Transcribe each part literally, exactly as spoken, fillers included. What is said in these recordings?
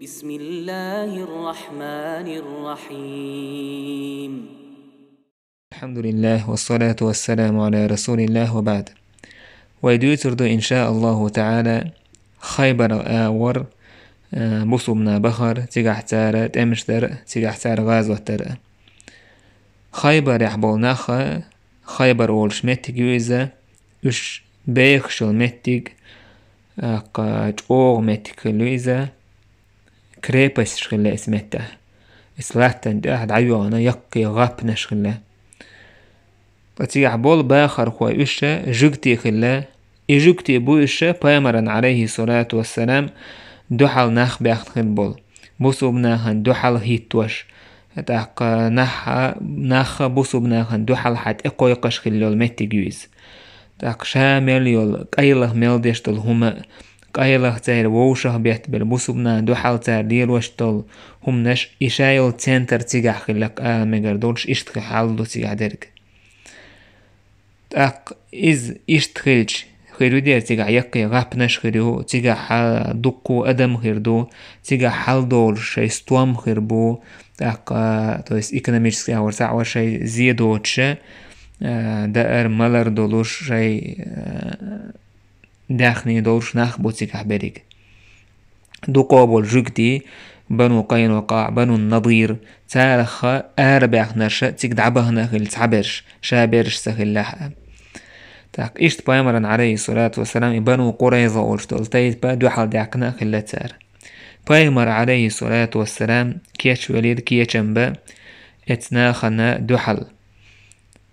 بسم الله الرحمن الرحيم. الحمد لله والصلاة والسلام على رسول الله وبعد. Вай дуьйцур ду, иншааллаху таӀала, Хайбар агӀор, э, бусулба нах бахар, цигахь цара тӀемаш дар, цигахь цара гӀазот дар. Хайбарехь болу нах, Хайбар олуш меттиг ю иза, уьш бехаш йолу меттиг, тӀаккха чӀогӀа меттиг хилла ю иза, крепосташ хилла иза меттехь. Иза латтана тӀехь дӀайоьгӀна яккхий гӀапнаш хилла. Ткъа цигахь болу бахархой уьш жуьгтий хилла, и жуьгтий бу уьш пайхамаран, алейхиссалату вассалам, дуьхьал нах баьхна хилла болу, бусулба нахана дуьхьал хӀиттош, тӀаккха нах, нах бусулба нахана дуьхьал хьан тӀе кхойкхуш хилла йолу меттиг ю иза. ТӀаккха ша мел йолу, къайлаха мел деш долу хӀума, къайлаха церан вовшах беттабелла бусулба нахана дуьхьал цара лелош долу хӀуманаш, и ша йолу центр цигахь хилла, ала мегар долуш, иштта хьал ду цигахь дерг. ТӀаккха иза иштта хилча, хир ю дера цигахь яккхий гӀапнаш хир ю, цигахь дуккха адам хир ду, цигахь хьал долуш шайн стом хир бу, тӀаккха, то есть экономический агӀор схьа а вара шайн зе доцуша, а, даар, малар долуш, шайн, а, даьхний долуш нах бу цигахь берриг. Дукха болу жуьгтий, Бану Къайнукъаъ, Бану Надир, царах арабаьхнарша цига дӀабахана хилла цхьаберш, ша берш ца хиллехь а. ТӀаккха иштта пайхамаран, алейхиссалату вассалам, и Бану Къурайза олуш долу тайпа дуьхьал даьккхина а хилла цара. Пайхамар, алейхиссалату вассалам, кечвелира кечам бан эцу нахана дуьхьал.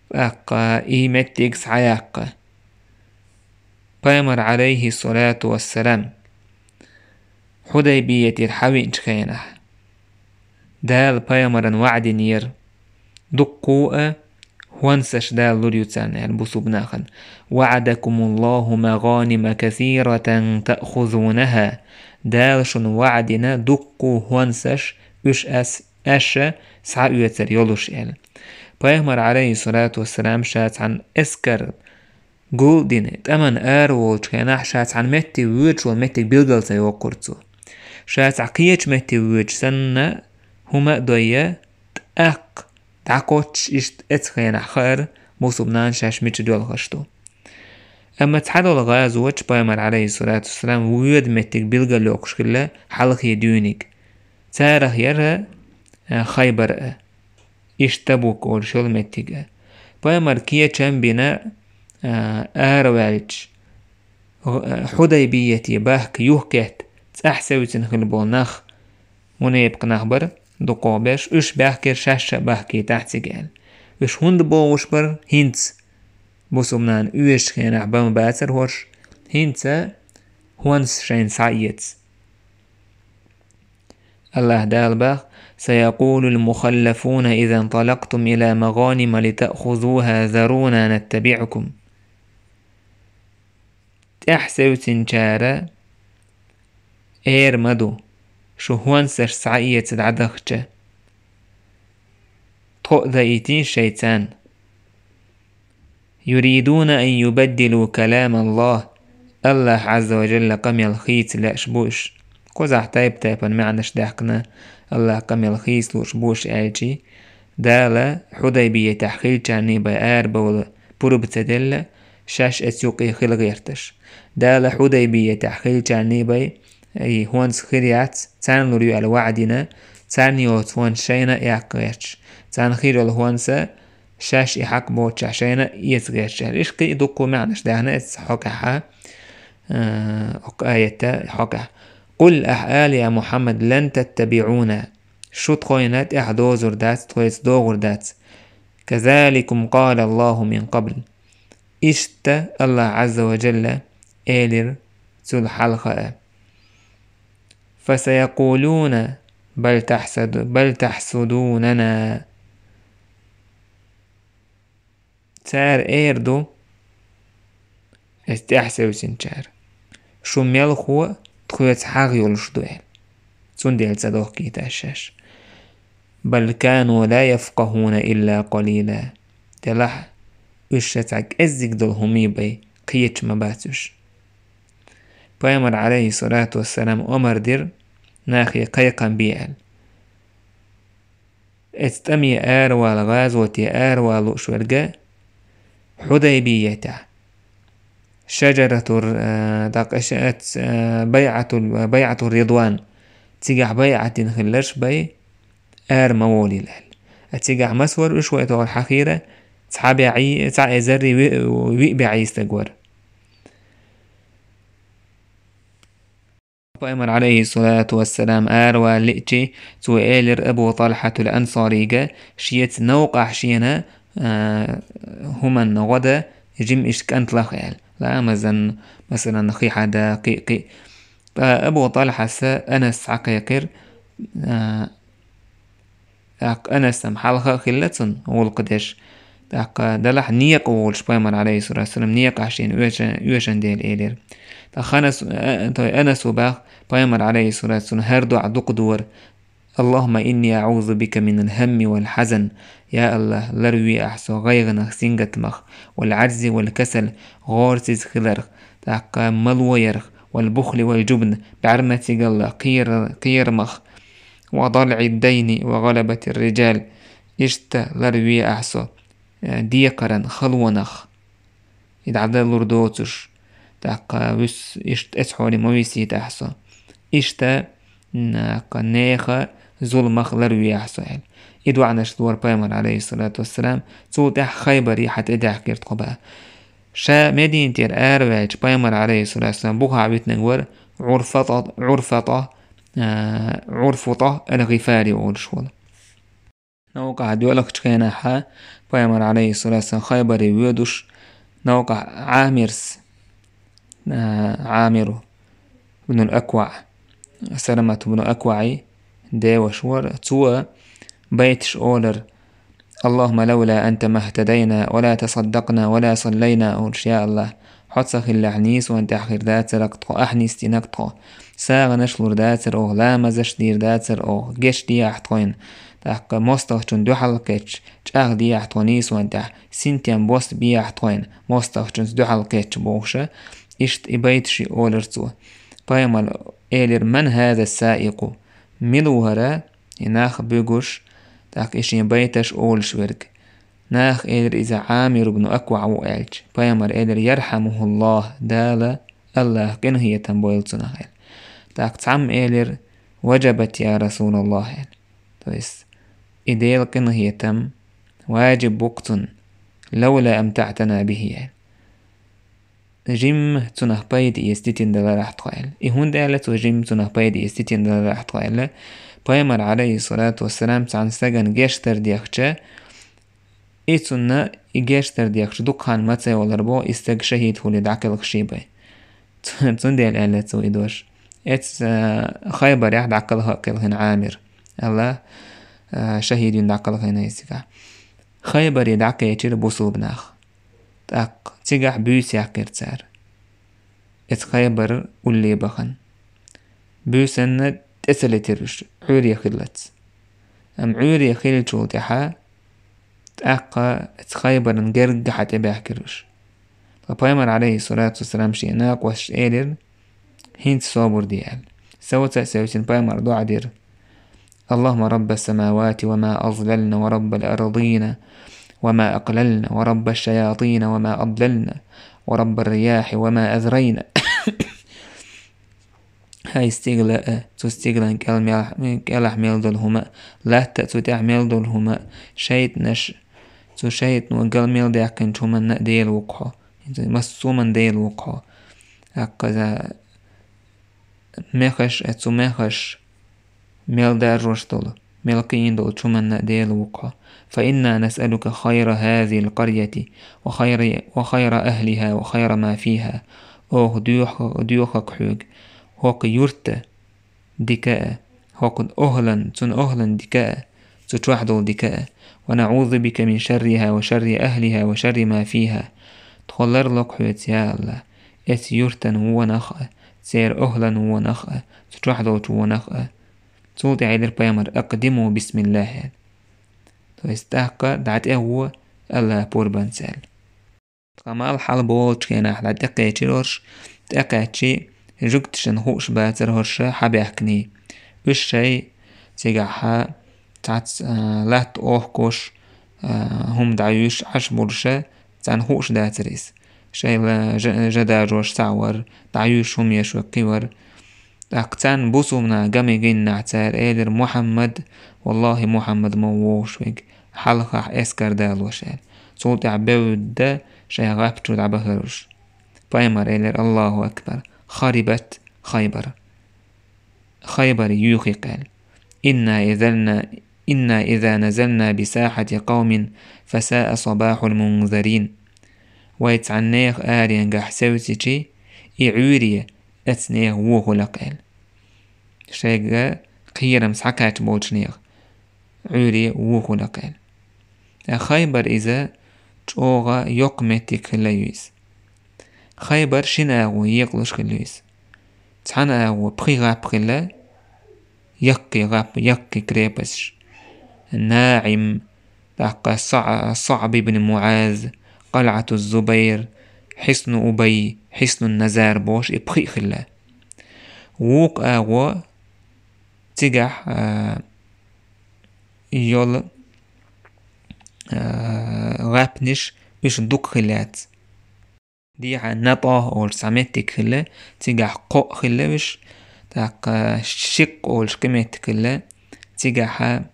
ТӀаккха и меттиг схьаяккха. Пайхамар, алейхиссалату вассалам, Хьудайбиятера хьавеъначу хенахь, Дала пайхамаран ваӀда динера, дуккха а хӀонсаш Дала лур ю царна, аьлла, бусулба нахана: «وعدكم الله مغانم كثيرة تأخذونها». Дала шуна ваӀда дина дуккха а хӀонсаш, уьш ас, аша схьаоьцур йолуш, аьлла. Пайхамар, алейхиссалату вассалам, ша цхьана эскар гулдина, тӀаман ара волчу хенахь, ша цхьана метте воьдуш волу меттиг билгал ца йоккхура цо. Ша цхьа кхечу метте воьдуш санна, хӀума а дойя, тӀаккха дӀакхоччуш иштта эцу хенахь хаьара, бусулба нахана шаьш мича доьлхуш ду. Амма цхьадолу гӀазотчу пайхамар, алейхиссалату вассалам, воьду меттиг билгал йоккхуш хилла хьалхе дуьйниг. Царах яра, а, Хайбар а. Иштта Табук олуш йолу меттиг а. Пайхамар кечам бина, а, араваьлча, гӀ-, Хьудайбияте бахка юхкетта, цӀахь севцина хилла болу нах, мунепакъ нах бара, дукхахберш, уьш баьхкира шаьш а бахкийтахь цига аьлла. Уьш хӀунда бохуш бара хӀинца? Бусулба нахана оьшучу хенахь бан бацара хӀорш, хӀинца хӀонс шайна схьаэца. Аллаха Дала бах: «سيقول المخلفون إذا انطلقتم إلى مغانم لتأخذوها ذرونا نتبعكم». ТӀаьхьа севцинчара эр ма ду, шу хӀонсаш схьаэца дӀадахча, тхо а даийтийша шайца. «يريدون أن يبدلوا كلام الله». Аллах Азза ва Жалла къамел хийца лаьаш бу уьш. Кхузахь тайп-тайпана маьӀнаш даьккхина, Аллах къамел хийца лууш бу уьш аьлчи, Дала Хьудайбиятехь хилчарний бай арабовла пурба ца делла, шаьш эцу юкъе хила гӀерташ. Дала Хьудайбиятехь хилчарний бай, и хӀонс хир яц, царна лур ю аьлла ваӀда дина, царна йоцу хӀонс шайна а яккха гӀерташ. Царна хир йолу хӀонса шаьш и хьакъ боцучохь шайна эца гӀерташ аьлла. Иштта кхин а дуккха маьӀнаш даьхна эцу хьокъехь, а, окху аятта хьокъехь. «قل», ахь ала, я Мухьаммад: «لن تتبعونا». Шу тхойна тӀаьхьа дозур дац, тхойца догӀур дац. «كذلكم قال الله من قبل». Иштта Аллах Азза ва Жалла элира цул хьалха а. «فسيقولون بل تحسد-، بل تحسدوننا». Цара эр ду, эс тӀаьхьа севсинчара: «Шу мелхо тхоьца хьагӀ йолуш ду», – аьлла. Цундела ца дохкийташ шаьш. «بل كانوا لا يفقهون إلا قليلا». Делахь, уьш ша цхьа кӀеззиг долу хӀумий бай, кхеча ма бац уьш. Пайхамар, алейхиссалату вассалам, омар дира, нахе кхайкхам бе аьлла. Эцу тӀаме аравала, гӀазоте аравала лууш верг Хьудайбиятехь. Шаджаратур, э, дакъа ша-, эц, э, байӀатул-, байӀатур Ридван. Цигахь байӀат дина хилларш бай, ара ма волийла аьлла. А цигахь масвар уьш вай тохар хьахийра, цхьа бӀе, цхьа эзарри ви-, виъ бӀе стаг вар. Пайхамар, алейхиссалату вассалам, аравала лиъчи, цо элира Абу Талхьатул Ансарига, шеца новкъахь шена, а, хӀуманна гӀо дан, жима иштта кӀант лаха аьлла. Ламазан, масалан, хи хьада, кхи, кхи. Ткъа Абу Талхьаса Анас схьакхайкхира, а, ТӀаккха Анасам хьалха а хилла цунна гӀуллакх деш. ТӀаккха делахь некъа волуш пайхамар, алейхиссалату вассалам, некъахь шена оьша-, оьшан дела элира. ТӀаккха Анас-, а, той Анасу бах, пайхамар, алейхиссалату вассалам, хӀара дуӀа дукха дора: «Аллахумма инни аӀузу бика минал хамми вал хьазан». Я АллахӀ, ларве ахь со гӀайгӀанах, сингаттамах, вал Ӏаджзи вал касал, гӀорасиз хиларх, тӀаккха малоярх, вал бухли вал жубн, бӀаьрмацигаллах, кхера-, кхерамах, ва далӀид дайни ва гӀалабатир риджал. Иштта ларве ахь со, э, декхаран, халонах. И дӀадалур доцуш, тӀаккха вуьс иштта эцхьоле ма висийта ахь со. Иштта, м, тӀаккха нехан зуламах ларве ахь со аьлла. И доӀанаш лора пайхамар, алейхиссалату вассалам, цул тӀаьхьа Хайбаре хьа тӀедаьхкира тхо бах. Ша Мединатера араваьлча пайхамар, алейхиссалату вассалам, бухахь витинарг вара Ӏурфата, Ӏурфата, а, Ӏурфута ал-ГӀифари олуш волу. Новкъахь доьлхучу хенахь пайхамар, алейхиссалату вассалам, Хайбаре воьдуш, новкъахь Ӏамирс, а, Ӏамиру ибн ал-Акваъ, Саламату ибн Акваъи деваш вара. Цо байташ олар: «Аллахумма лавла анта махтадайна, ва ла тасаддакъна, ва ла саллайна», олуш, я АллахӀ, хьо ца хиллехь, нийсонан тӀехь хир дацара-кх тхо, ахь нисдина-кх тхо. СагӀанаш лур дацара оха, ламазаш дийр дацара оха, геч дехьа тхойна. ТӀаккха мостагӀчун дуьхьал кхетча, чӀагӀ дехьа тхо нийсонан тӀехь, синтем бос бехьа тхойна, мостагӀчунца дуьхьал кхетча бохуша, иштта и байташ олар цо. Пайхамар элира: «Ман хаза саикъу?» Мила ву хӀара, и нах буьгуш, тӀаккха и шен байташ олуш верг? Наха элира: «Иза Ӏамир ибн Акваъ ву», аьлча, пайхамар элира: «ЯрхьамухӀуллахӀ», Дала, АллахӀа къинхетам бойла цунах аьлла. ТӀаккха цхьамма элира: «Ваджабат, я РасулаллахӀ», аьлла. То есть, и Делан къинхетам ваджиб бу-кх цунна, «лавла амтаътана бихӀи», аьлла. Жимма цунах пайда эца дитина даларахь тхо аьлла. И хӀунда аьлла цо жимма цунах пайда эца дитина даларахь тхо аьлла? Пайхамар, алейхиссалату вассалам, цхьана стагана гештдар дехча, и цунна и гештдар дехча дукха хан ма ца йолар боху, и стаг шахӀид хӀулле дӀакхелхаш бай. Цу-, цундела аьлла цо и дош. Эцу, а, Хайбарехь дӀакхалха а кхелхина Ӏамир. АллахӀ, а, шахӀид вина дӀакхалхина иза цигахь. Хайбаре дӀакхечира бусулба нах. ТӀаккха цигахь буьйса яьккхира цара. Эцу Хайбар улле бахана. Буьйсанна тӀе ца летира уьш, Ӏуьйре хиллалц. Амма Ӏуьйре хиллачул тӀаьхьа тӀаккха эцу Хайбаран герга хьа тӀебаьхкира уьш. Ткъа пайхамар, алейхиссалату вассалам, шен накъосташка элира: «ХӀинца собар де», аьлла. Савца а севцина пайхамар дуӀа дира: «اللهم رب السماوات وما أضللن ورب الأرضين وما أقللن ورب الشياطين وما أضللن ورب الرياح وما أذرين». ХӀай стигала а, цу стигалан кӀел мел-, кӀелахь мел долу хӀума а, латта а, цу тӀехь мел долу хӀума а, шайтӀанаш а, цу шайтӀано гал мел даьккхинчу хӀуманна а Дела ву-кх хьо. Массо а хӀуманна Дела ву-кх хьо. ТӀаккха мехаш а, цу мехаш мел даржош долу, мел кхиийна долчу хӀуманна а Дела ву-кх хьо. فإنا نسألك خير هذه القرية وخير، وخير أهلها وخير ما فيها. Оха доьху-, доьху-кх хьоьга хӀокху юьртан дика а, хӀокху охӀлан, цуьнан охӀлан дика а, цу чохь долу дика а. ونعوذ بك من شرها وشر أهلها وشر ما فيها. Тхо ларло-кх хьоьца, я АллахӀ, эцу юьртан вонах а, церан охӀлан вонах а, цу чохь долчу вонах а. Цул тӀаьхьа элира пайхамар: «أقدموا بسم الله», аьлла. То есть тӀаккха дӀатӀегӀо АллахӀан пурбанца аьлла. Ткъа малх хьалаболучу хенахь дӀатӀекхечира хӀорш, тӀекхаьччи, жуьгташна хууш бацара хӀорш хьабаьхкиний. Уьш шай цигахьа цац, а, латта охкуш, а, хӀума дӀаюьйш Ӏаш болуша, царна хууш дацара иза. Шайла жа-, жа дажош цхьаъ вара, дӀаюьйш хӀума еш веккхий вара. ТӀаккха царна бусулба наха гамай гиннахь цара элира: «Мухьаммад, валлахӀи, Мухьаммад ма ву вогӀуш вега, хьалхахь эскар далош», — аьлла. Цул тӀаьхьа бевдда шайн гӀап чу дӀабахара уьш. Пайхамар элира: «АллахӀу акбар! Харибат Хайбар! Хайбар юьйхи-кх», — аьлла. «Инна иза на-, инна иза назална би сахьати къавмин, фа саа сабахьул мунзарин». Вай цхьана нехан аренгахь севцичи, и Ӏуьйре эцу нехан вон хуьлу-кх аьлла. Шайга кхерам схьакхаьчна болчу нехан Ӏуьйре вон хуьлу-кх аьлла. Ткъа Хайбар иза чӀогӀа йоккха меттиг хилла ю иза. Хайбар шина агӀо екъалуш хилла ю иза. Цхьана агӀо пхи гӀап хилла, яккхий гӀап, яккхий крепосташ. НаӀим, тӀаккха Са-, СаӀб ибн МуӀаз, КъалӀату Зубайр, Хьисну Убай, Хьисну Назар бохуш и пхиъ хилла. Вукху агӀо цигахь, а, йолу, а, гӀаьпнаш уьш дукха хилла яц. Дехьа НатӀа олуш цхьа меттиг хилла, цигахь кхоъ хилла уьш, тӀаккха Шикъ олуш кхин меттиг хилла, цигахьа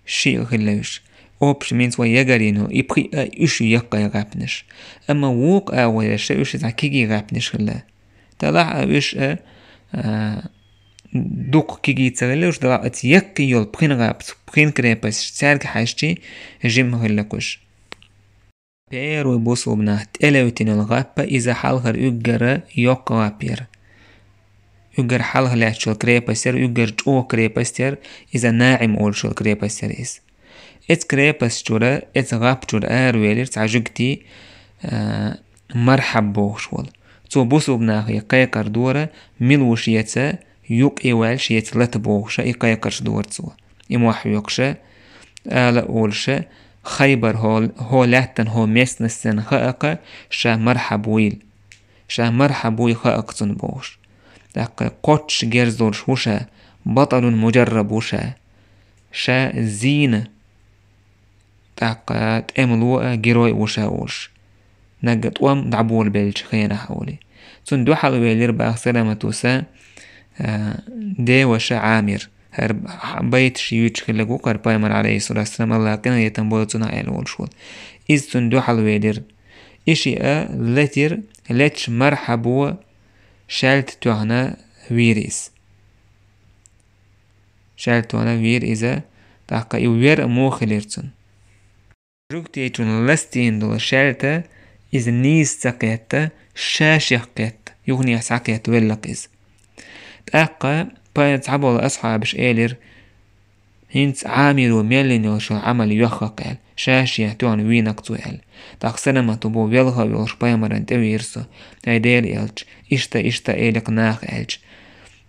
шиъ хилла уьш. Общем, хӀинца вай ягарйина йолу и пхиъ а уьш ю яккхий гӀаьпнаш. Амма вукху агӀо ерш уьш цхьа кегий гӀаьпнаш хилла. Делахь а уьш а, а, дукха кегий ца хилла уьш, делахь а оцу яккхий йолу пхин гӀап, пхин крепосташ цаьрга хьаьжчи жима хилла-кх уьш. Первый бусулба нах тӀелевтина йолу гӀап а иза хьалхара уггара йоккха гӀап яра. Уггар хьалха лаьтташ йолу крепость яра, уггар чӀогӀа крепость яра, иза НаӀим олуш йолу крепость яра иза. Эцу крепость чуьра, эцу гӀап чуьра аравелира цхьа жуьгтий, а, Мархьаб бохуш волу. Цо бусулба нахе кхайкхар дора, мила ву шеца юкъе ваьлла, шеца лата бохуша, и кхайкхарш дора цо. И мохь хьоькхуша, ала а олуша, Хайбар хьо, хьо лаьттан хьо местностьна хаакха, ша Мархьаб вуйла. Ша Мархьаб вуй хаакха цунна бохуш. ТӀаккха кхоччуш герз долуш ву ша, батӀалун муджарраб ву ша. Ша зийна, тӀаккха тӀемало а, герой а ву ша олуш. Нагга тӀом дӀаболабеллачу хенахь олий. Цунна дуьхьал велира баха Саламатуса, а, деваша Ӏамир. ХӀара байташ юьйцуш хилларг ву-кх хӀара пайхамар, алейхиссалату вассалам, Аллах къинхетам бойла цунах аьлла волуш волу. Иза цунна дуьхьал велира. И шиъ а летира, леташ Мархьабо шаьлта тоьхна вийра иза. Шаьлта тоьхна вийра иза, тӀаккха и вер а муха хилира цунна. Жуьгтичунна ластийна долу шаьлта иза нийса ца кхетта, ша шех кхетта, юханехьа схьакхетта велла-кх иза. ТӀаккха пай-, цхьаболу асхьабаш элира: «ХӀинца Ӏамиро мел йина йолуш йолу Ӏамал йоьхна-кх», — аьлла, ша шех тоьхна вийна-кх цо аьлла. ТӀаккха Саламату боху: «Велха а волуш пайхамаран тӀе вийра со, ай Делан элча, иштта, иштта элира-кх наха», — аьлча.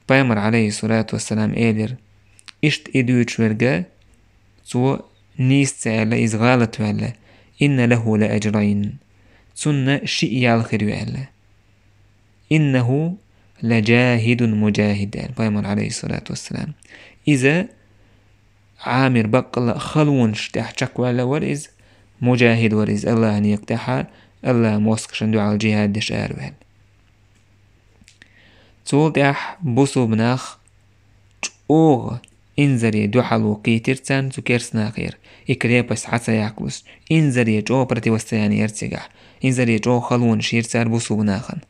Пайхамар, алейхиссалату вассалам, элира: «Иштта и дуьйцуш верг а, цо нийса ца аьлла, иза гӀалат ваьлла, инна лаху ла аджрайн, цунна шиъ ял хир ю», — аьлла. «Иннаху ла джахидун муджахид», — аьлла пайхамар, алейхиссалату вассалам. Иза Ӏамир баккъалла а халонаш тӀехь чекхваьлла вара иза, муджахид вара иза Аллахьан некъа тӀехьа, Аллахьан мостагӀашна дуьхьал джихад деш араваьлла. Цул тӀаьхьа бусулба нах чӀогӀа инзаре дуьхьало кхийтира царна цу керстанахера, и крепость хьа ца яккхалуш. Инзаре чӀогӀа противостояние яра цигахь. Инзаре чӀогӀа халонаш йира цара бусулба нахана.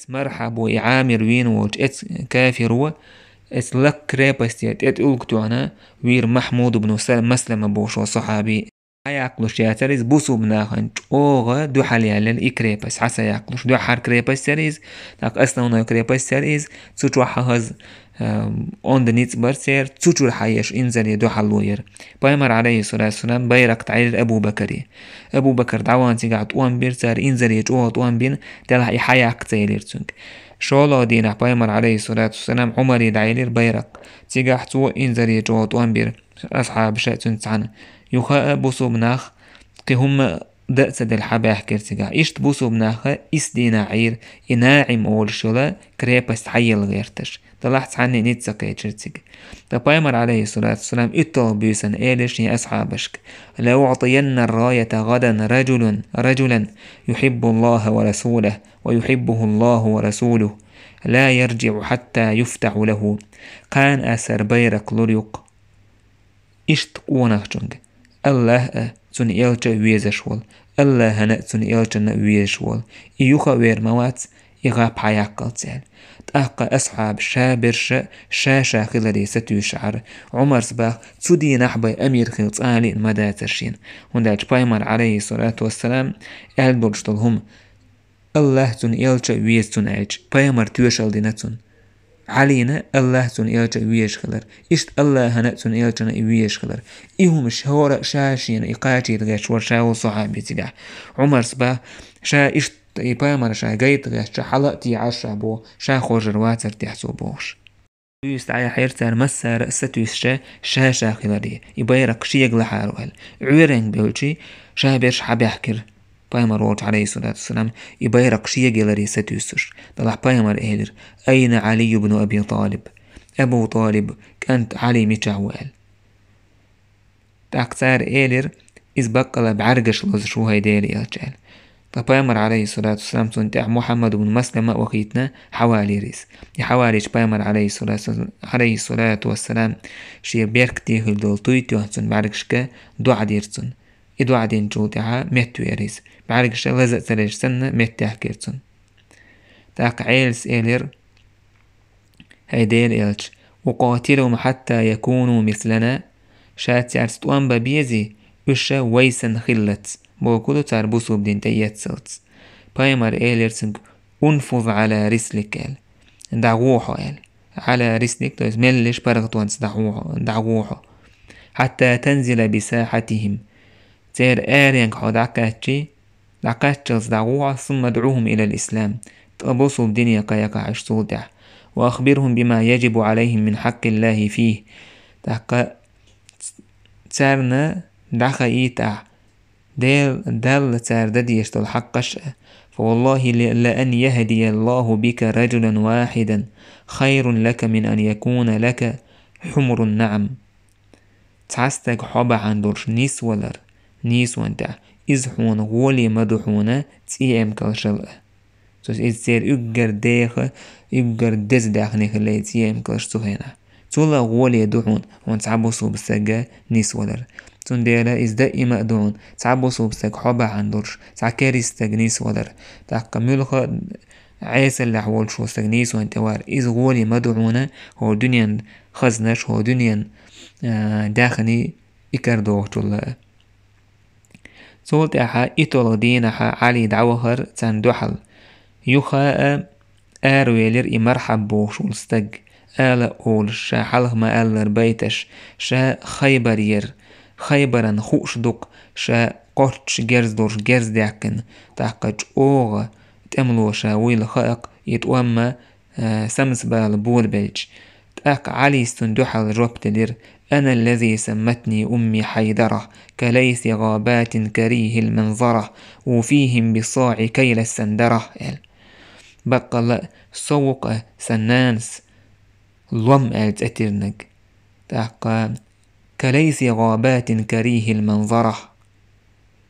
Мархьабо и Ӏамир вийна волчу эцу кафиро, эцу лакха крепостера тӀе тӀулг тоьхна вийра Махьмуд ибн Са-, Маслама бохуш волу сахьаби. Хьаяккхалуш яцара иза, бусулба нахана чӀогӀа дуьхьал яьллера и крепость, хьа ца яккхалуш. Дуьххьара крепость яра иза, тӀаккха основной крепость яра иза, цу чохь хьахаза, эм, онда ницкъ бара церан, цу чуьра хьаеш инзаре дуьхьало яра. Пайхамар, алейхиссалату вассалам, байракх дӀайира Абу Бакаре. Абу Бакар дӀавахана цигахь тӀом бира цара, инзаре чӀогӀа тӀом бина, делахь и хьаяккха ца елира цуьнга. ШолгӀа дийнахь пайхамар, алейхиссалату вассалам, Ӏумаре дӀаелира байракх. Цигахь цо инзаре чӀогӀа тӀом бира. Асхьабаша а цуьнца цхьаьна. Юха а бусулба нах кхин хӀумма дан а ца делла хьабаьхкира цигахь. Иштта бусулба наха исс дийнахь Ӏийра и НаӀим олуш йолу крепость хьаелла гӀерташ. Делахь цхьанне а низ ца кхечира цига. Ткъа пайхамар, Ӏалайхи ссалату вассалам, итталгӀа буьйсанна элира шен асхьабашка: «لأعطين الراية غدا رجلا، رجلا يحب الله ورسوله ويحبه الله ورسوله لا يرجع حتى يفتح له». Кхана ас хӀара байракх лур ю-кх иштта къонахчунга: АллахӀ а, цуьнан элча а везаш волу, АллахӀана а, цуьнан элчанна а везаш волу. И юха а вер ма вац, и гӀап хьаяккхалц аьлла. ТӀаккха асхьабаш ша берш а ша-ша хиларе сатуьйсуш Ӏара. Ӏумарс баха: «Цу дийнахь бен амир хила цкъа а лиъна ма дацара шена». ХӀунда аьлча пайхамар, Ӏалайхи ссалату вассалам, аьлла долуш долу хӀума: «АллахӀ, цуьнан элча а веза цунна», аьлча, пайхамар тоьшалла дина цунна. Ӏалина АллахӀ, цуьнан элча а везаш хилар. Иштта АллахӀана а, цуьнан элчанна а и везаш хилар. И хӀумаш хӀора а ша шена и кхачийта гӀерташ вара ша волу сахьаби цигахь. Ӏумарс баха: «Ша иштта и пайхамар ша гайта гӀерташ, ша хьала а тийгӀаш ша боху, ша хоржур вацара техьа цо», бохуш. Буьйса дӀаяхьира цара массара а сатуьйсуш ша-ша хиларе, и байракх шега лахьара аьлла. Ӏуьйренга бевлчи, ша берш хьабаьхкира. Пайхамар волчу, Ӏалайхи ссалату вассалам, и байракх шега яларе сатуьйсуш. Делахь пайхамар элира: «أين علي بن أبي طالب؟ Абу ТӀалиб кӀант Ӏали мичахь ву?» аьлла. ТӀаккха цара элира: «Иза баккъала бӀаьргаш лозуш ву, хӀай Делан элча», аьлла. Ткъа пайхамар, Ӏалайхи ссалату вассалам, цунна тӀехь Мухьаммад ибн Маслама а вахийтина, хьавалийра иза. И хьавалийча пайхамар, Ӏалайхи ссалату вассалам, Ӏалайхи ссалату вассалам, шен беркате хилла долу туй тоьхна цунна бӀаьргашка, доӀа дира цунна. И доӀа динчул тӀаьхьа меттавеара иза. БӀаьргаш лаза а ца лезаш санна, меттаьхкира цунна. ТӀаккха Ӏелас элира: «ХӀай Делан элча, أقاتلهم حتى يكونوا مثلنا, ша цаьрца тӀом бан безий, уьш ша вай санна хиллалц, бохург ду цара бусулба дин тӀеэццалц». Пайхамар элира цуьнга: «انفذ على رسلك», аьлла. «ДӀагӀо хьо», аьлла. «على رسلك», то есть меллаша паргӀатонца дӀагӀо хьо, дӀагӀо хьо. «حتى تنزل بساحتهم». Церан аренга хьо дӀакхаьччи, дӀакхаччалц дӀагӀо хьо, «ثم ادعهم إلى الإسلام». Ткъа бусулба дине кхайкха хьо уьш цул тӀаьхьа. «وأخبرهم بما يجب عليهم من حق الله فيه». ТӀаккха царна дӀахаийта ахь Дел-, Далла цара дан дезаш долу хьакъаш а. «فوالله ل-، لأن يهدي الله بك رجلا واحدا خير لك من أن يكون لك حمر النعم». Цхьа стаг хьо бахьана долуш нисвалар, нийсонан тӀехь, иза хьуна гӀоле ма ду хьуна цӀе эмкалшал а. То есть иза церан уггар деха, уггар деза даьхни хилла и цӀе эмкалш цу хенахь. Цул а гӀоле ду хьуна, хьуна цхьа бусулба стаг нисвалар. Цундела иза даима а ду хьуна, цхьа бусулба стаг хьо бахьана долуш, цхьа керист стаг нисвалар. ТӀаккха муьлхха а Ӏесаллехь волуш волу стаг нийсонан тӀе вар, иза гӀоле ма ду хьуна, хӀора дуьненан хазнаш, хӀора дуьненан, а, даьхни и карадохучул а. Цул тӀаьхьа итталгӀа дийнахьа Ӏали дӀавахара царна дуьхьал. Юха а аравелира и мархьаб бохуш волу стаг, ала а олуш, ша хьалха ма-аллара байташ, ша Хайбар яра, Хайбаран хууш ду-кх, ша кхоччуш герз долуш герз даьккхина, тӀаккха чӀогӀа тӀемало ша вуйла хаьа-кх, и тӀом ма а, самсабала болабелча. ТӀаккха Ӏалис цунна дуьхьал жоп делира: «أنا الذي سمتني أمي حيدرة، كليث غابات كريه المنظرة، أوفيهم بالصاع كيل السندرة», аьлла. Баккъалла а, со ву-кх сан нанас Лом аьлла цӀе тиллинарг. ТӀаккха: «كليث غابات كريه المنظرة».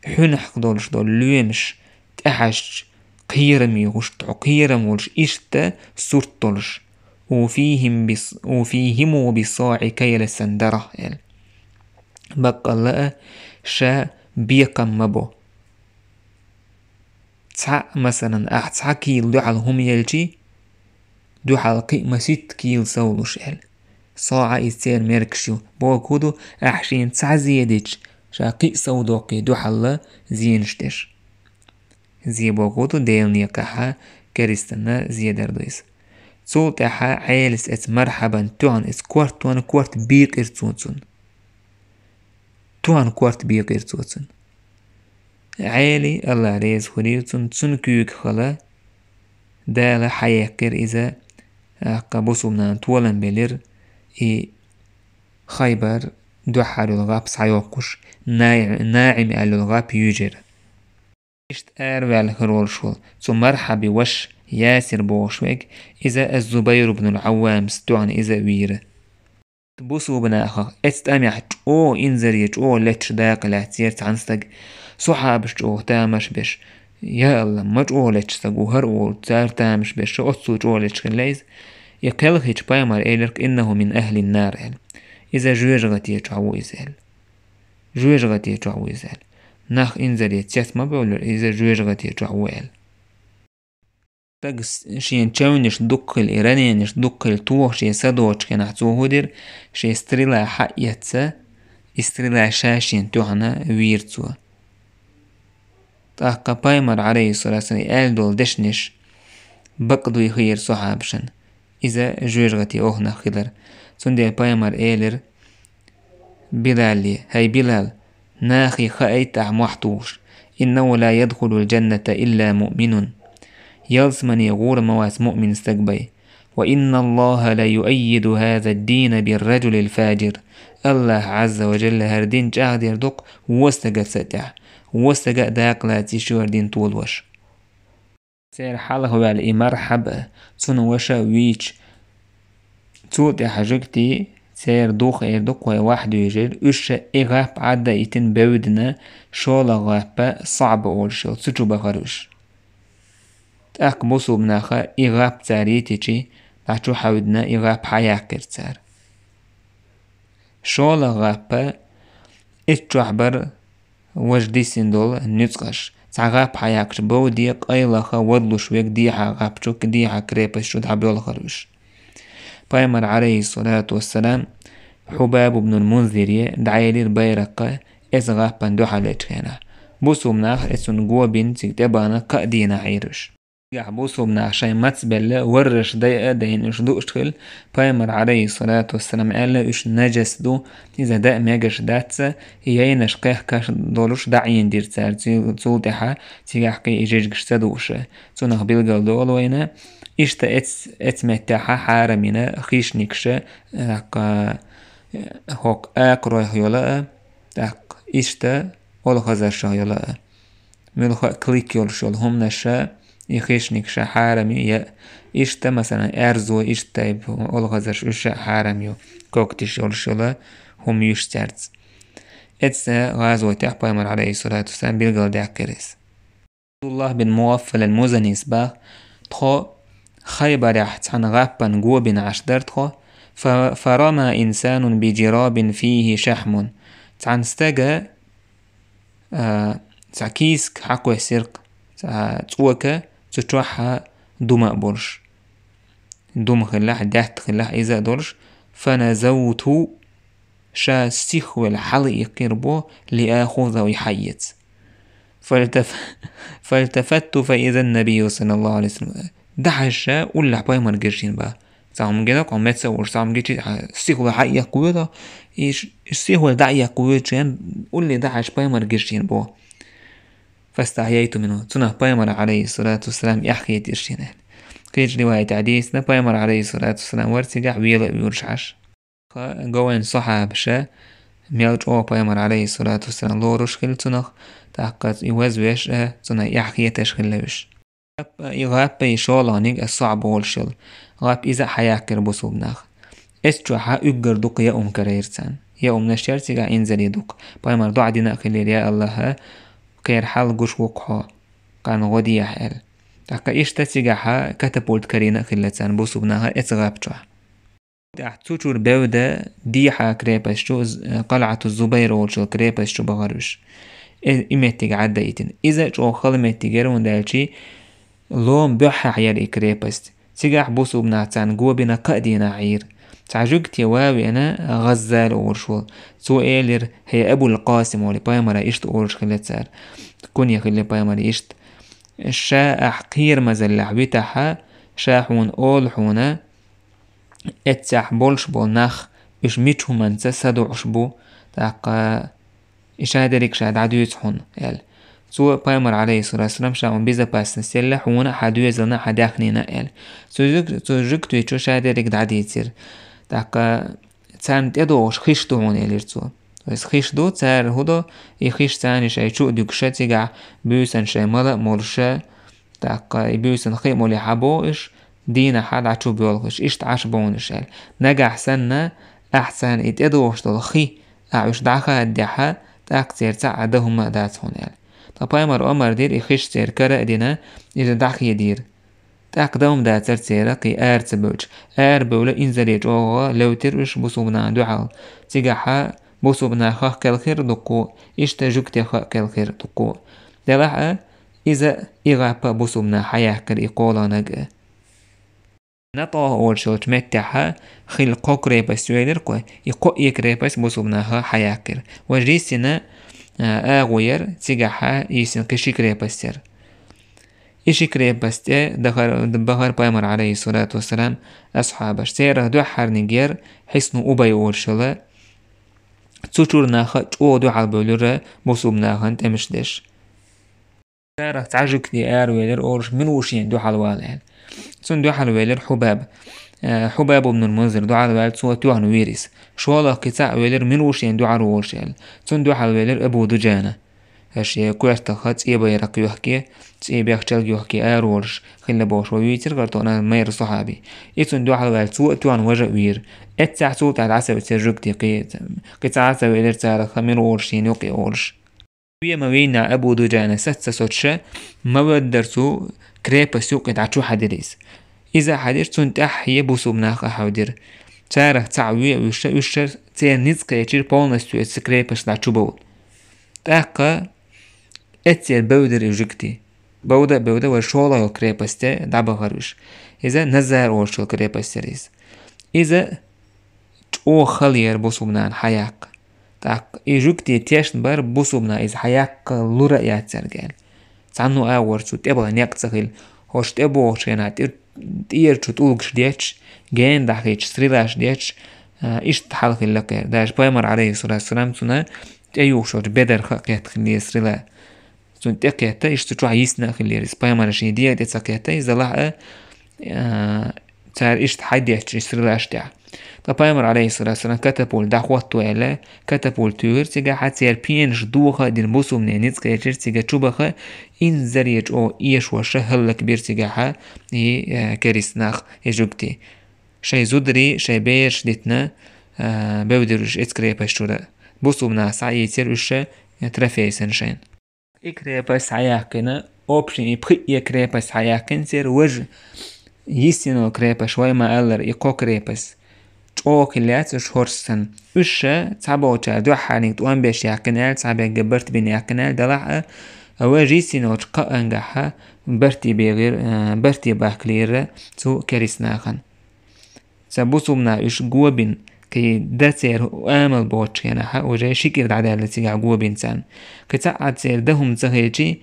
Хьуьнхьа долуш долу лоьмаш тӀехьаьжча, кхераме хӀуш, тхьо кхерам волуш, иштта сурт долуш. «أوفيهم بص-، أوفيهم بالصاع كيل السندرة», аьлла. Баккъалла а, ша бекхам ма бо. Цхьаъ, масалан, ахь цхьа кийла дуьхьал хӀума елчи, дуьхьал кхин а маситта кийла совлуш аьлла. СаӀ иза церан мергаш ю. Бохург хӀун ду, ахь шена цхьа зе дича, ша кхин а совдоккхий дуьхьал зенаш деш. Зе бохург хӀун ду, Делан некъахьа керистанна зе дар ду иза. Цул тӀаьхьа Ӏелас эца мархьабан тоьхна эца кортон корта бийкъира цо цунна. Тоьхна корта бийкъира цо цунна. Ӏели, АллахӀ реза хуьлийла цунна, цуьнан куьйгахула Дала хьаэккхира иза, тӀаккха бусулба нана толам белира, и Хайбар дуьххьара йолу гӀап схьайоккхуш, НаӀи-, НаӀим аьлла йолу гӀап юьйжира. Иштта араваьлла хир волуш волу цу мархьаби ваша Ясир бохуш верг, иза аз-Зубайр ибн ал-Аввамс тоьхна иза вийра. Бусулба нахах эцу тӀамехь чӀогӀа инзаре чӀогӀа леташ дакъа лаьцна церан цхьана стага, сахьабаш чӀогӀа тамаш беш. Я АллахӀ, ма чӀогӀа леташ стаг ву хӀара олу, цара тамаш беш, оццул чӀогӀа леташ хилла иза. И кхелхича пайхамар элира: «Иннаху мин ахлин нар», – аьлла. «Иза жоьжахати чохь ву иза», – аьлла. «Жоьжахати чохь ву иза», – аьлла. Нах инзаре цец ма бевлира, иза жоьжахати чохь ву аьлла. Стаг с-, шен чевнаш дуккхийла, и раненаш дуккхийла тоха шен садоцучу хенахь цо хӀун дира, шен стрела хьаэцна, и стрела ша шена тоьхна вийра цо. ТӀаккха пайхамар, Ӏалайхиссалату вассалам, и аьлла долу дешнаш бакъ дуй хиира сахьабашна. Иза жоьжахати охьанах хилар. Цундела пайхамар элира Билале: «ХӀай Билал, нахе хаийта ахь мохь тухуш: „Иннаху ла ядхулул джанната илла муъминун“. Ялсамане гӀур ма вац муъмин стаг бен. Ва инналлаха ла юаййиду хаза ддина бир-раджулил фаджир. АллахӀ Ӏазза ва Джалла хӀара дин чӀагӀдер ду-кх вон стагаца тӀехь, вон стага а дакъа лаца йиш ю хӀара дин толош». Церан хьалха ваьлла и Мархьаба, цуьнан ваша вийча, цул тӀаьхьа жуьгтий церан духар ду-кх вай вахь дуьйжира, уьш и гӀап Ӏадда а йитина бевдина, шолгӀа гӀап СаӀба олуш йолу, цу чу бахара уьш. ТӀаккха бусулба наха и гӀап цара йитичи, дӀа чу хьаьвдина и гӀап хьаяккхира цара. ШолгӀа гӀап, итт чохь бара важа дисина долу нуьцкъаш. Цхьа гӀап хьаяккхича бовде, къайлаха, вадлуш верг дехьа гӀап чу, дехьа крепость чу дӀабоьлхура уьш. Пайхамар, Ӏалайхиссалату вассалам, Хьубаб ибн ал-Мунзире дӀаелира байракх, эцу гӀапана дуьхьал лечу хенахь. Бусулба наха эцунна го бина, цига тӀебахана кхаа дийнахь Ӏийра уьш. Цигахь бусулба наха шайн мацбелла, варраш дайа а дайна уьш дуъуш хилла, пайхамар, Ӏалайхиссалату вассалам, аьлла, уьш нажас ду, иза даа мегаш дац, и яйнаш кхехкаш долуш дӀаийна дира цара, цу-, цул тӀаьхьа цигахь кхин и жижигаш ца дууша. Цунах билгал долу вайна, иштта эц-, эцу меттехьа хьарам йина хищникаша, тӀаккха, хӀокху акхаройх йола а, тӀаккха иштта олхазаршах йола а. Муьлхха а клык йолуш йолу хӀуманаш, и хищникаш хьарам ю, я иштта, масалан, аьрзу, иштта тайпа олхазарш, уьш а хьарам ю, когтиш йолуш йолу хӀума юьш цаьрца. Эцу гӀазотехь пайхамар, Ӏалайхиссалату вассалам, билгалдаьккхира иза. Абдуллах бин МугӀаффал ал-Музанис баха: тхо Хайбарехь цхьана гӀаппана го бина Ӏаш дара тхо, фа-, фарама инсанун би джирабин фихи шахьмун. Цхьана стага а, цхьа кийсак хьакхоьссира-кх, цхьа цӀока, цу чохь дума а болуш. Дума хилахь, даьтта хилахь, иза а долуш, фаназавту, ша сихвелла хьалаиккхира бо, лиахуза, и хьаэца. Фальтаф-, фальтафатту фаизан набийю саллаллаху алейхи ва саллям. ДӀахьаьжча, уллехь пайхамар гира шена баха. Цхьа хӀума гина, кху меца а волуш, цхьа хӀума гичи, а, сихвелла хьаэккхавоьду, и ш-, сихвелла дӀаэккхавоьду шена, улле дӀахьаьжча пайхамар гира шена бо. Фастахьяйту минху. Цунах пайхамар, алейхиссалату вассалам, эхьхетира шена. Кхечу риваятехь дийцина, пайхамар, алейхиссалату вассалам, вара цигахь вела а вуьйраш Ӏаш. Ха, говайн сахьабаша, мел чӀогӀа пайхамар, алейхиссалату вассалам, лоруш хилла цунах, тӀаккха и вазвеш а, цунах эхьхеташ хилла уьш. И гӀаппа, и шолгӀаниг а сахьаба волуш йолу гӀап иза а хьаяккхира бусулба наха. Эс чохьа уггар дукха яа хӀума карийра царна. Яа хӀуманаш яра цигахь инзаре дукха. Пайхамар доӀа дина а хилира: «Я АллахӀ, кхеран хьал гуш ву-кх хьо, кхана гӀо дехьа», – аьлла. ТӀаккха иштта цигахьа катапульт карийна а хилла царна бусулба наха эцу гӀап чохь. ТӀаккха цу чуьра бевда дехьа крепость чу, з-, Къалъату Зубайр олучу крепость чу бахара уьш. Э, и меттиг Ӏадда а йитина. Иза чӀогӀа хала меттиг яра, хӀунда аьлча лома буьххьехь яра и крепость. Цигахь бусулба нах царна го бина кхаа дийнахь Ӏийра. Цхьа жуьгти ван а веана, ГӀаззал олуш волу. Цо элира: «ХӀей, Абул-Къасим», – олий, пайхамара иштта олуш хилла цара. Куни хилла пайхамара иштта. Ша ахь кхерамазаллехь витахьа, ша хьуна олу хьуна, эццехь болуш болу нах, уьш мича хӀуманца садоӀуш бу, тӀаккха и ша дерриг ша дӀадуьйцу хьуна, аьлла. Цо пайхамар, алейхиссалату вассалам, ша хьуна безопасность елла, хьуна а, хьан доьзална а, хьан даьхнина а, аьлла. Цу жуьг-, цу жуьгтичо ша дерриг дӀадийцира. ТӀаккха царна тӀедогӀуш хиш ду хьуна, элира цо. То есть хиш ду, цара хӀун до, и хиш царна шайн чу а дуьгуша, цигахь буьйсанна шайн мала а молуша, ТӀаккха и буьйсанна хи а моле хьабоху уьш, дийнахьа дӀа чу боьлхуш, иштта Ӏаш бовнаш аьлла. Нагахь санна, ахь царна и тӀедогӀуш долу хи, ахь уьш дӀахаддехьа, тӀаккха церан цхьа а дан хӀума а дац хьуна аьлла. Ткъа пайхамар омар дира, и хиш церан кара а дина, иза дӀахедийра. ТӀаккха дан хӀума дацара церан, кхин ара ца бевлча. Ара бевлла инзаре чӀогӀа левтира уьш бусулба нахана дуьхьал. Цигахьа бусулба нахах кхелхира дуккхо, иштта жуьгтеха а кхелхира дуккхо. Делахь а, иза и гӀаппа бусулба наха хьаяьккхира и кхоалгӀаниг а. Натоха олуш йолчу меттехьа хилла кхо крепость велира кхо, и кхо а крепость бусулба наха хьаяьккхира. Важа йиссина, а, агӀо яра, цигахьа йиссина кхин ши крепость яра. И ши крепость тӀе дахар, бахара пайхамар, алейхиссалату вассалам, асхьабаш. Церах дуьххьарниг яра Хьисну Убай олуш йолу. Цу чуьра нах а чӀогӀа дуьхьал бевлира бусулба нахана тӀемаш деш. Царах цхьа жуьгти аравелира олуш, мила ву шена дуьхьал вала аьлла. Цунна дуьхьал велира Хьубаб. Э, Хьубаб ибн Мунзир дуьхьал ваьлла, цо тоьхна вийра иза. ШолгӀа кхин цхьаъ велира, мила ву шена дуьхьал волуш аьлла. Цунна дуьхьал велира Абу Дуджана. Аша коьртах цӀе байракх йохке, цӀе бехчалг йохке араволуш хилла бохуш ван вийцира гӀартона майра сахьаби. И цунна дуьхьал ваьлла, цо а тоьхна важа а вийра. Эццехь цул тӀаьхьа дӀасавцира жуьгти кхин, кхин цхьа а ца велира царах, мила волуш шена юкъе олуш. Ве ма вийна Абу Дуджана саца соцуша, ма веддара цу крепость юкъе дӀа чу хьадира иза. Иза а хьадира, цунна тӀаьхье бусулба нах а хьавдира. Царах цхьаъ ве а вуьйша, уьш церан ницкъ кхечира полностью эца крепость дӀа чу бовла. ТӀаккха эццера бевдира и жуьгти. Бовда а бевда, вай шолгӀа йолу крепосте дӀабахара уьш. Иза Назар олуш йолу крепость яра иза. Иза чӀогӀа хала яра бусулба нахана хьаяккха. ТӀаккха и жуьгти тешна бара бусулба наха иза хьаяккха лур а яц цаьрга аьлла. Цхьанна а агӀор цу тӀебаха некъ ца хилла. ХӀорш тӀебогӀучу хенахь тӀе-, тӀера чу тӀулгаш детташ, гена дӀахийташ, стрелаш детташ, а, иштта хьал хилла кхера. Даже пайхамар, алейхиссалату вассалам, цунна тӀеюхуш йолчу бедарха а кхетта хиллера стрела. Цунна тӀе кхетта, иштта чохь йисна а хиллера иза. Пайхамарна шен дегӀа тӀе ца кхетта, иза лахь а, а, цара иштта хьайдетташ иза стрелаш тӀехь. Ткъа пайхамар, алейхиссалату вассалам, катапульт дӀахӀотто аьлла, катапульт туьйхира цигахь, церан пенаш доха а дина, бусулба нехан ницкъ кхечира цига чу баха, инзаре чӀогӀа эшоша хӀаллакбира цигахь и, э, керист нах, и жуьгти. Шайн зударий, шайн бераш дитина, э, бевдира уьш эца крепость чуьра. Бусулба наха схьаийцира уьш, э, трофей санна шайна. И крепость схьаяьккхина, общем, и пхиъ а крепость схьаяьккхина церан, важа йиссина крепость, вай ма-аллара, и кхо крепость. ЧӀогӀа хилла яц уьш хӀорш санна. Уьш ша цхьаболчара дуьххьарниг тӀом беш яьккхина аьлла, цхьаберга барт бина яьккхина аьлла, делахь а, важа йиссина йолчу кхаъ ангахьа барте бегӀира, а, барте бахкалера цу керист нахана. Ца бусулба наха уьш го бина, кхин дан церан амал боцучу хенахьа, уже ши кӀира дӀадаьлла цигахь го бина царна. Кхин цхьа а церан дан хӀума ца хилчий,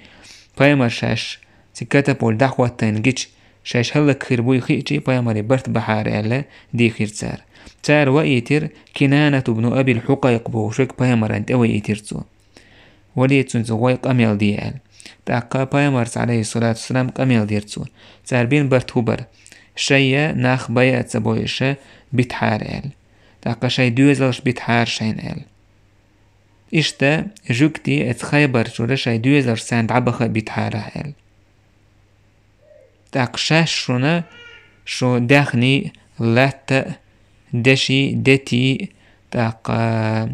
пайхамар шаьш цига катапульт дӀахӀоттийна гича, шаьш хӀаллакьхир буй хиъчий, пайхамаре барт бахьара аьлла, дийхира цара. Цара ваийтира Кинанат ибн Абил Хьукъайкъ бохуш верг, пайхамарна тӀе ваийтира цо. Валид, цуьнца гӀой къамел де аьлла. ТӀаккха пайхамарца, алейхиссалату вассалам, къамел дира цо. Цара бина барт хӀун бара? Шайя нах байа а ца бойуша битахьара аьлла. ТӀаккха шайн доьзалш битахьара шайна аьлла. Иштта жуьгти эца Хайбар чуьра шайн доьзалш царна дӀабаха а битахьара аьлла. ТӀаккха шаьш шуна шу даьхний, латта а, деши, дети, тӀаккха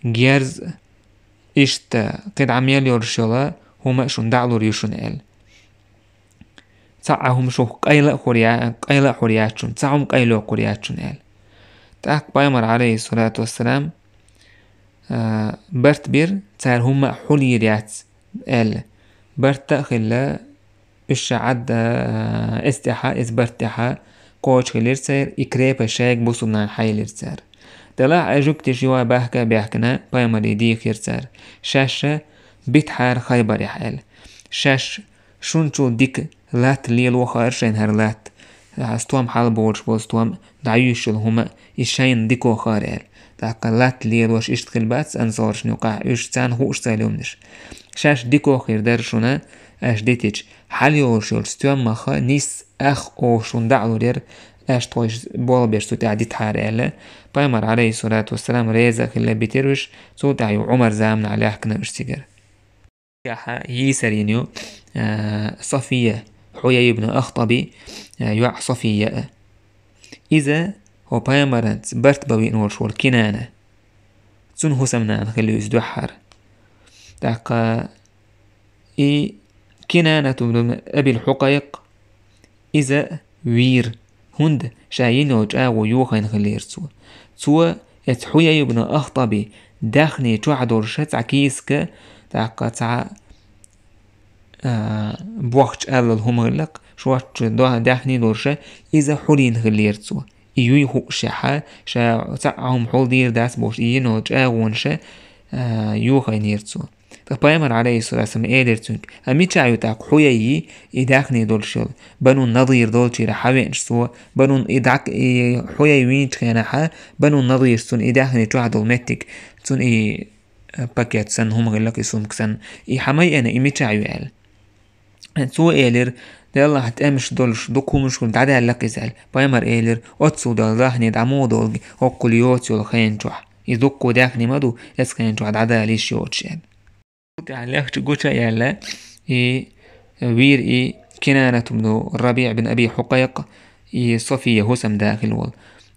герз, иштта кхидӀа мел йолуш йола хӀума а шуна дӀа а лур ю шуна аьлла. Цхьа а хӀума шух къайла а хур я-, къайла а хур яц шуна, цхьа хӀума къайло хур яц шуна аьлла. ТӀаккха пайхамар, алейхиссалату вассалам, а, барт бира, цара хӀума а хьулйийр яц аьлла. Барт а хилла, уьш ша Ӏадда, а, эс тӀехьа, эс барт тӀехьа кхочушхилира церан, и крепость шайга бусулба нахана хьаелира цара. Делахь а жуьгтиш юха баьхка а баьхкина, пайхамаре дийхира цара. Шаьш битахьара Хайбарехь аьлла. Шаьш шуна чул дика латта лело хаар шайна хӀара латта. Стом хьалаболуш болу стом, дӀаюьйш йолу хӀума, и шайна дико хаар аьлла. ТӀаккха латта лелош иштта хила бац ансоршна юкъахь, уьш царна хууш ца хилла хӀуманаш. Шаьш дико хир дара шуна, аша дитича, хьала йолуш йолчу стоьмаха нис ах оха шуна дӀа а лур яра, аша тхойш болх беш цу тӀехь дитахьара аьлла. Пайхамар, алейхиссалату вассалам, реза а хилла битира уьш, цул тӀаьхьа ю Ӏумар заманахь лаьхкина уьш цигара. ТӀехьа йийсар йина ю, а, София, Хьуяй ибн Ахтаби, э, йоӀ София. Иза хӀо пайхамаранца барт бан веана волуш волу Кинана. Цуьнан хӀусамнана хилла ю иза дуьххьара. ТӀаккха и Кинанату ибн Абил Хьукъайкъ, иза вийра, хӀунда ша йина йолу чӀагӀо йохийна хиллера цо. Цо эцу Хьуяй ибн Ахтаби даьхни чохь долуша цхьа кийсак, тӀаккха цхьа, а, бохча аллал хӀума гӀиллакх, шортта до-, даьхни долуша, иза хьулийна хиллера цо. И юй хуушехьа, ша цхьа а хӀума хьулдийр дац бохуш, и йина йолу чӀагӀонаша, а, йохийнера цо. Ткъа пайхамар, алейхиссалату вассалам, элира цуьнга: «А мичахь ю тӀаккха Хьуяй и даьхни долуш йолу? Бану Надир долчуьра хьан веанаш цо, Бану и дӀак-, и Хьуяй вийначу хенахьа, Бану Надир цунна и даьхни чохь долу меттиг, цунна и, э, пакет санна, хӀума гӀиллакх и сумка санна, и хьан ма еана, и мичахь ю?» аьлла. Цо элира: «Деллахь, тӀемаш долуш, дукха хӀуманаш хуьлу, дӀадаьлла-кх иза», аьлла. Пайхамар элира: «Оццул долу даьхни дӀа муха долу, хӀоккхул йоцу йолу хен чохь? И дуккха даьхни ма ду, эцу хен чохь дӀадала йиш йоцуш», аьлла. ТӀаьхьа легча гуча а яьлла, и вийра и Кинанат ибн Рабиъ бин Аби Хьукъайкъ, и София хӀусамда хилла волу.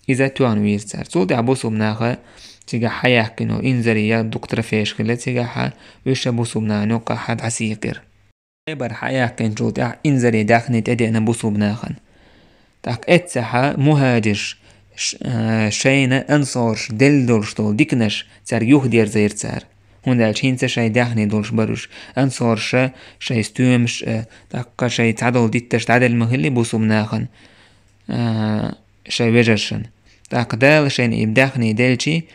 Иза тоьхна вийра цара. Цул тӀаьхьа бусулба наха цигахь хьаяьккхина йолу инзаре я дукха трофейш хилла цигахьа, уьш а бусулба нахана юккъахьа дӀасийкъира. Хайбар хьаяьккхинчул тӀаьхьа инзаре даьхни тӀедеана бусулба нахана. ТӀаккха эццахьа мухӀажирш ш-, а, шайна ансорш делла долуш долу диканаш цаьрга юхадерзайра цара. ХӀунда аьлча хӀинца шайн даьхни долуш бара уьш. Ансорша шайн стоьмаш, а, тӀаккха шайн цхьадолу дитташ дӀаделла ма хилли бусулба нахана, а, шайн вежаршна. ТӀаккха Дала шайна и даьхни делчи,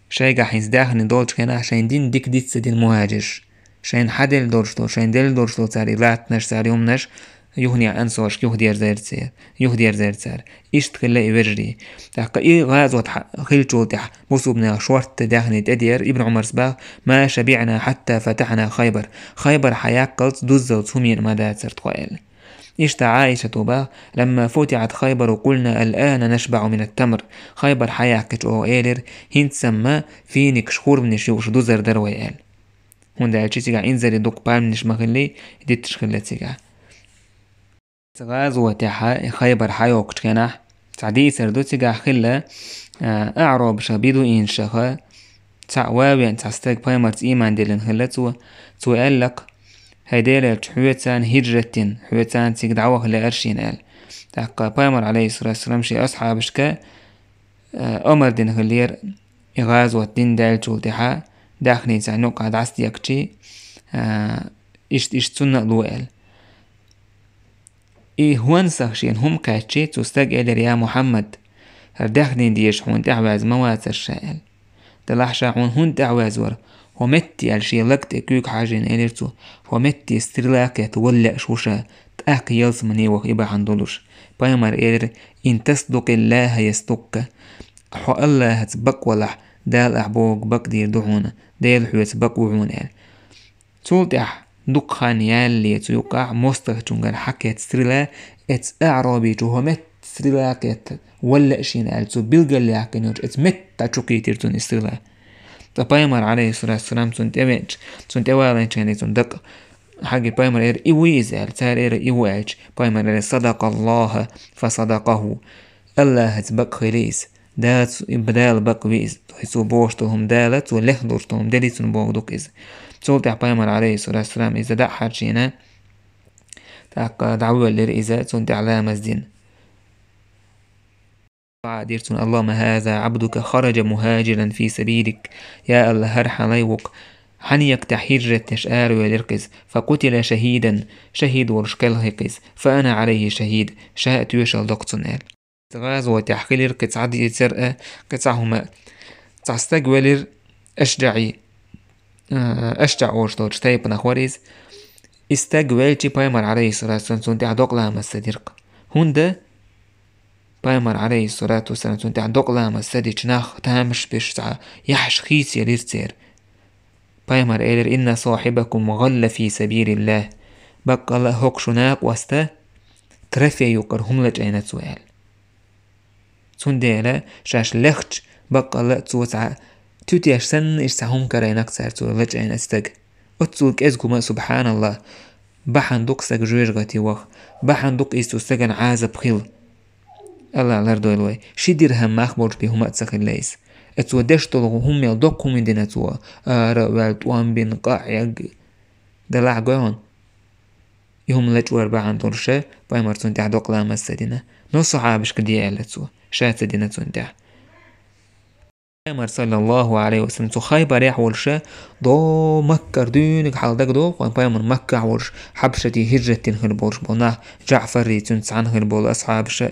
шайгахь хӀинца даьхни долчу хенахь шайн дин дика диц ца дина мухӀажирш. Шайна хьан делла долуш долу, шайн делла долуш долу цара и латтанаш, цара юмнаш юханехь ансоршка юхадерзайра цара, юхадерзайра цара. Иштта хилла и вежарий. ТӀаккха и гӀазот хьа-, хилчул тӀаьхьа бусулба наха шортта даьхни тӀедеара. Ибн Ӏумарс баха: «Ма шабиъна хьатта фатахьна Хайбар». Хайбар хьаяккхалц, дуззалц хӀума йина ма дацара тхо аьлла. Иштта Ӏаишата баха: «Ламма футихьат Хайбару, къулна: ал-ана нашбаъу мина т-тамр». Хайбар хьаяьккхича оха элира: «ХӀинца-м финикаш, хурманаш юуш дузар дара вай», аьлла. ХӀунда аьлча цигахь инзаре дукха пальмнаш ма хилли, дитташ хилла цигахь. Цу гӀазотехьа, и Хайбар хьайоккхучу хенахь, цхьа дийцар ду цигахь хилла, а, аъробаша, бедуинашаха, цхьаъ ван веана цхьа стаг пайхамарца ийман диллина хилла цо. Цо аьлла-кх: «ХӀай Делан элча, хьоьца хьижрат дина, хьоьца цига дӀаваха лаьара шена», аьлла. ТӀаккха пайхамар, алейхиссалату вассалам, шен асхьабашка, а, омар дина хиллера, и гӀазот дина даьллачул тӀаьхьа, даьхни царна юккъахь дӀасадехкичи, а, иштта, иштта цунна а ло аьлла. И хӀонсах шена хӀума кхаьччи, цу стага элира: «Я Мухьаммад, хӀара даьхни дезаш хьуна тӀаьхьаваьзна ма вацара ша», аьлла. «Делахь ша хьуна хӀунда тӀаьхьаваьзна вара? ХӀо метте», аьлла, шен лаг тӀе куьйга хьажийна элира цо. «ХӀо метте стрела кхетта вала лаьаш ву ша, тӀаккха ялсамане ваха и бахьана долуш». Пайхамар элира: «Ин тасдукъиллаха ясдукъка». Хьо Аллахьаца бакъ валахь, Дала ахь бохург бакъдийр ду хьуна, Дела хьоьца бакъ ву хьуна, аьлла. Цул тӀаьхьа дукха хан ялале цу юккъахь мостагӀчуьнгара хьакхетта стрела, эцу аъробичо хӀо метта стрела кхетта вала лаьа шена аьлла, цо билгалъяьккхина йолчу эцу метта чу кхийтира цунна и стрела. Ткъа пайхамар, алейхиссалату вассалам, цунна тӀевеача, цунна тӀевалийначу хенахь цунна дакъа хьаги пайхамар элира: «И вуй иза?» аьлла. Цара элира: «И ву», аьлча, пайхамар элира: «Садакъаллаха, фа садакъаху». Аллахьаца бакъ хили иза. Дала цу-, Дала бакъ ви иза. Цо бохуш долу хӀума Дала, цо лехдолуш долу хӀума дели цунна боху дукха иза. Цул тӀаьхьа пайхамар, алейхиссалату вассалам, иза дӀа а хьарчийна, тӀаккха дӀавоьллира иза, цунна тӀаьхьа ламаз дина. Дир цунна: «Аллахумма хаза абдука хараджа мухаджиран фи сабилик». Я Аллах, хӀара хьан лай ву-кх, хьан некъа тӀехь хӀижрат деш аравоьллира-кх иза. «Фа къутила шахидан», шахид волуш кхелхи-кх иза. «Фа ана алейхи шахид», ша а тоьшалла до-кх цунна аьлла. ГӀазотехь хилира кхин цхьа дийцар а, кхин цхьа хӀума. Цхьа стаг велира АшджаӀи, а, АшджаӀ олуш долчу тайпанах вара иза. И стаг велчи пайхамар, алейхиссалату вассалам, цунна тӀехь докъа ламаз ца дира-кх. ХӀунда? Пайхамар, алейхиссалату вассалам, цунна тӀехь докъа ламаз ца дича, нах тамаш беш цхьа яхьаш хийцаелира церан. Пайхамар элира: «Инна сахибакум гӀалла фи сабилиллах». Баккъалла а хӀокху шун накъоста трофей юкъара хӀума лачкъийна цо аьлла. Цундела шаьш лехча, баккъалла а цо цхьа туьтеш санна иштта цхьа хӀума карийна-кх цара цо лачкъийна стаг. Оццул кӀезиг хӀума, субханаллах. Бахьана ду-кх саг жоьжахате ваха, бахьана ду-кх иза цу стагана Ӏазап хила. АллахӀа лардойла вай. Ши дирхӀам мах болча бе хӀума а ца хилла иза. Э, цо деш долу хӀума мел доккха хӀума дина цо, ара а ваьлла, тӀом бина, къа а хьегна. Делахь гой хьуна, и хӀума лачкъор бахьана долуш, пайхамара цунна тӀехь докъа ламаз ца дина. Но сахьабашка де аьлла цо, ша ца дина цунна тӀехь. Пайхамар, саллаллаху Ӏалайхи ва саллам, цу Хайбарехь волуш, до Маккара дуьйна хьалха дагадогӀу хьуна, пайхамар Маккахь волуш, Хьабшате хӀижрат дина хир болуш болу нах, ДжаӀфаррий цуьнца цхьаьна хир болу асхьабаш,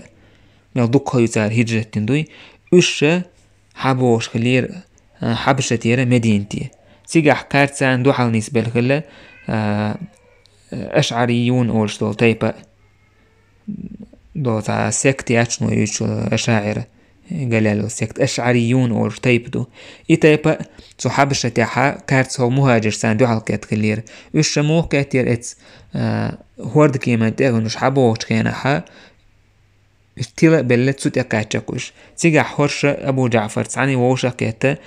мел дуккха а ю цара хӀижрат дина дуй, уьш ша хьабогӀуш хиллера, а, Хьабшатера Мединате. Цигахь кхаьрца царна дуьхьал нисбелла хилла, а, ашӀарийюн олуш долу тайпа. До цхьа секта яц шуна юьйцуш ашаӀира, галлал секта, ашӀарийюн олуш тайпа ду. И тайпа цу Хьабшатехь кхаьрца хӀокху мухӀажирш царна дуьхьал кхетта хиллера. Уьш ша муха кхеттера эцу, а, хӀордкеман тӀе а вина уьш хьабогӀучу хенахь, уьш тила а белла, цу тӀе кхаьчна-кх уьш. Цигахь хӀорш Абу ДжаӀфар цхьаьна вовшах а кхетта,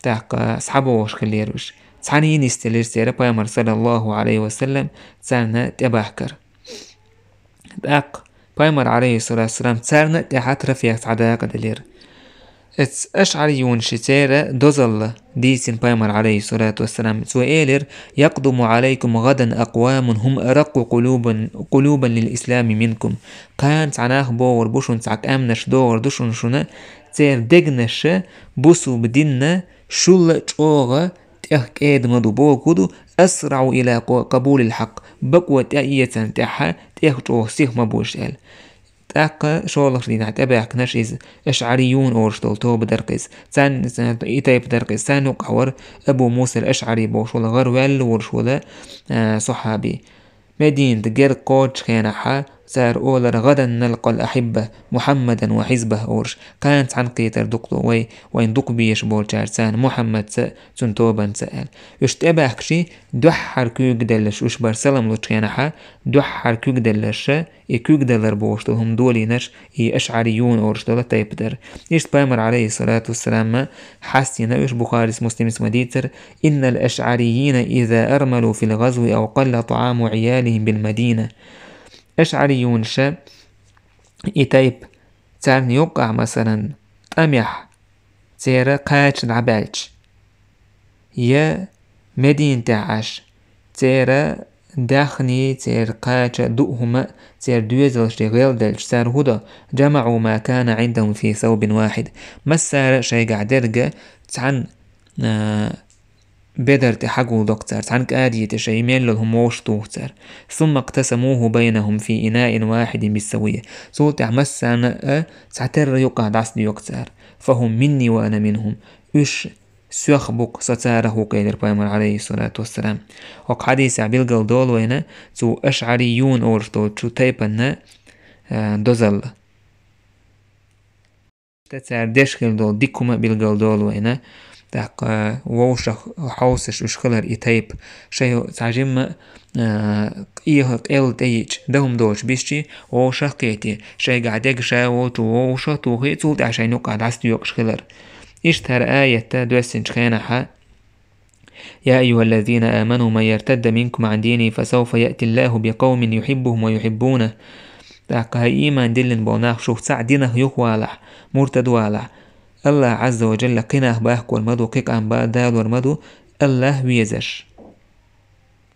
тӀаккха схьабогӀуш хиллера уьш. Цхьаьна нисделира церан пайхамар, саллаллаху Ӏалайхи ва саллам, царна тӀебахкар. ТӀаккха пайхамар, Ӏалайхиссалату вассалам, царна тӀехь трофех цхьа дакъа делира. Эцу ашӀарийюнашна церан дозалла дийцина пайхамар, Ӏалайхиссалату вассалам, цо элира: «يقدم عليكم غدا أقوام هم أرق قلوبا، قلوبا للإسلام منكم». Кхана цхьа нах богӀур бу шуна, цхьа къаьмнаш догӀур ду шуна, шуна, церан дегнаш бусалба динна шул а чӀогӀа тӀех кӀеда ма ду, бохург хӀун ду: «أسرع إلى ق-، قبول الحق», бакъо тӀеэцарна тӀехь тӀех чӀогӀа сиха ма бу уьш аьлла. ТӀаккха шолгӀачу дийнахь тӀебаьхкинарш иза, ашӀарийюн олуш долу тоба дара-кх иза. Царна, и тайпа дара-кх иза. Царна юкъахь вара Абу Муса ал-АшӀари бохуш волу, гӀараваьлла волуш волу, а, сахьаби. Мединат герга кхочучу хенахь цара олура: «غدا نلقى الأحبة محمدا وحزبه», олуш, кхана цхьаьна кхетар дукха ду вай, вайна дукха безаш болчаьрца, Мухьаммадца, цуьнан тобанца аьлла. Уьш тӀебаьхкича, дуьххьара куьйга делларш, уьш бара салам лучу хенахь, дуьххьара куьйга делларш, и куьйга далар бохуш долу хӀума долийнарш, и ашӀарийюн олуш долу тайпа дара. Иштта пайхамар, Ӏалайхиссалату вассалам, хьастийна уьш, Бухарис, Муслимс ма-дийццара: «إن الأشعريين إذا أرملوا في الغزو أو قل طعام عيالهم بالمدينة». АшӀарийюнаш, и тайпа, царна юкъахь, масалан, тӀамехь церан кхача дӀабаьлча, я Мединатехь Ӏаш, церан даьхний, церан кхача, дуу хӀума, церан доьзалш де гӀелделча, цара хӀун до? «جمعوا ما كان عندهم في ثوب واحد». Массара а шайгахь дерг цхьана, а, бедар тӀе хьагулдо-кх цара, цхьана кӀаде тӀе шайн мел йолу хӀума вовшахтуху цара. «ثم اقتسموه بينهم في إناء واحد بالسوية». Цул тӀаьхьа массарна а цхьатерра юкъахь дӀасадоьду-кх цара. «فهم مني وأنا منهم». Уьш соьх бу-кх, со царах ву-кх, элира пайхамар, Ӏалайхиссалату вассалам. ХӀокху хьадисехь билгал долу вайна цу ашӀарийюн олуш долчу тайпанна, а, дозалла. Ткъа цара деш хир долу дика хӀума а билгал долу вайна. ТӀаккха вовшах хьовсуш уьш хилар и тайпа. Шайн цхьа жимма, а, къеха къелла тӀеиъча, дан хӀума доцуш бисчи, вовшах а кхетий, шайгахь дерг ша волчу вовшах а тухий, цул тӀаьхьа шайна юкъахь дӀасадоькъуш хилар. Иштта хӀара аят доьссинчу хенахь: «يا أيها الذين آمنوا من يرتد منكم عن دينه فسوف يأتي الله بقوم يحبهم ويحبونه». ТӀаккха, хӀай ийман диллина болу нах, шух цхьаъ динах юхавалахь, муртад валахь, АллахӀ Ӏазза ва Джалла кхин нах бахкор ма ду, кхин къам ба-, далор ма ду, АллахӀ везаш.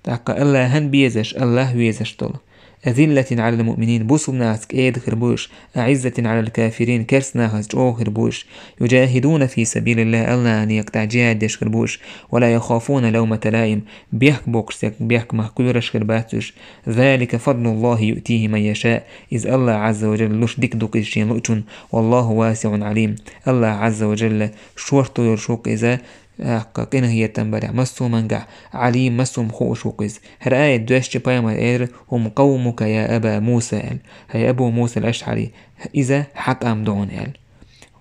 ТӀаккха АллахӀан безаш, АллахӀ везаш долу. «أذلة على المؤمنين», бусулба нахаца кӀеда хир бу уьш, «أعزة على الكافرين», керста нахаца чӀогӀа хир бу уьш. «يجاهدون في سبيل الله», АллахӀан некъа тӀехь джихӀад деш хир бу уьш. «ولا يخافون لومة لائم», бехк боккхуш стеган бехк мах кхоьруш хир бац уьш. «ذلك فضل الله يؤتيه من يشاء», иза АллахӀ Ӏазза ва Джалла луш дика ду-кх иза шена луучунна. «والله واسع عليم», АллахӀ Ӏазза ва Джалла шорто йолуш ву-кх иза, тӀаккха къинхетам барехь массо а мангахь, Ӏалим, массо а хууш ву-кх иза. ХӀара аят доьссича, пайхамар элира: «هم قومك يا أبا موسى», аьлла. ХӀай Абу Муса ал-АшӀари, иза хьан къам ду хьуна аьлла.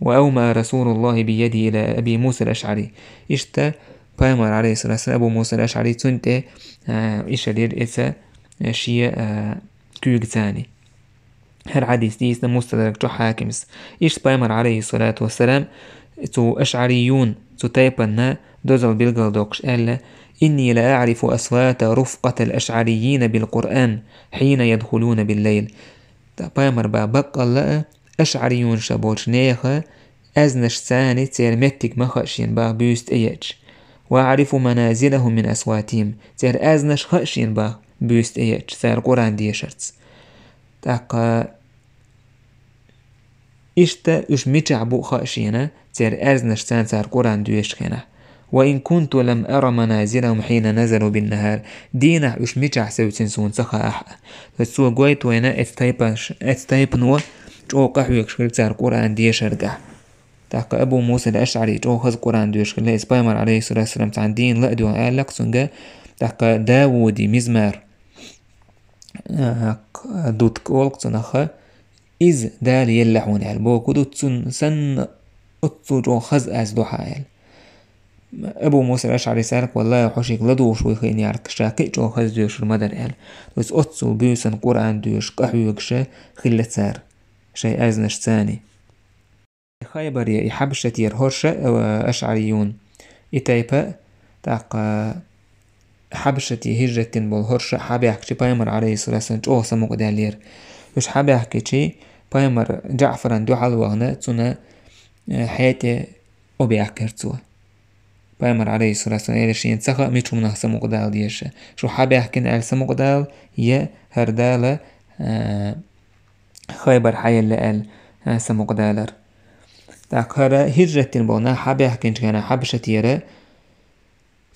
«وأومأ رسول الله بيده إلى أبي موسى الأشعري». Иштта пайхамар, Ӏалайхиссалату вассалам, Абу Муса ал-АшӀари цунна тӀе, а, иша дира эца шен, а, куьйгаца. ХӀара хьадис дийцина Мустадрак чу Хьакимс. Иштта пайхамар, Ӏалайхиссалату вассалам, цу ашӀарийюн, цу тайпанна дозалла билгал доккхуш аьлла: إني لأعرف أصوات رفقة الأشعريين بالقرآن حين يدخلون بالليل. Та пайхамар баха баккъалла а ашъарийюнаш болча нехан аьзнашца церан меттиг ма хаьа шена баха буьйса тӀееача. وأعرف منازلهم من أصواتهم. Церан аьзнаш хаьа шена баха буьйса тӀееача, цар Къуръан дешарца. ТӀаккха иштта уьш мичахь бу а хаьа шена, церан аьзнашца цар Къуръан доьшуча хенахь. وإن كنت لم أر منازلهم حين نزلوا بالنهار. Дийнахь уьш мичахь севцина суна ца хаьа ахьа. То есть цо гойту вайна эцу тайпаш-, эцу тайпано чӀогӀа къахьоьгуш хилла цар Къуръан дешаргахь. ТӀаккха Абу Муса ал-АшъӀари чӀогӀа хаза Къуръан доьшуш хилла, иза пайхамар, алейхиссалату вассалам, цхьана дийна ла а доьгӀна аьлла-кх цуьнга, тӀаккха Давуди мизмар, а, дутка олу-кх цунах, иза Дала елла хьуна аьлла, боху ду цунна санна, оццул чӀогӀа хаза аз ду хьан аьлла. Абу Муса ал-АшъӀарис аьлла-кх: «Валлахи, хьо шега ладугӀуш вуй хиъна яхь-кх, ша кхин а чӀогӀа хаза доьшур ма дара», — аьлла. Оццул буьйсанна Къуръан доьшуш, къахьоьгуш хилла цара шайн аьзнашца. Хайбаре и Хьабшатера хӀорш а, а, ашъарийюн, и тайпа, тӀаккха Хьабшате хӀижрат дина болу хӀорш а хьабаьхкича, пайхамар, алейхиссалату вассалам, чӀогӀа самукъадаьллера. Уьш хьабаьхкича, пайхамар Джаъфарна дуьхьал а вахана, цунна, э, хьетӀе объяьккхира цо. Пайхамар, алейхиссалату вассалам, элира шена ца хаьа мича хӀуманах самукъадала дезаш. Шу хьабаьхкина аьлла самукъадала, я хӀара Дала, э, Хайбар хьаелла аьлла, а, самукъадалар. ТӀаккха хӀара хӀижрат дина болу нах хьабаьхкинчу хенахь Хьабшатера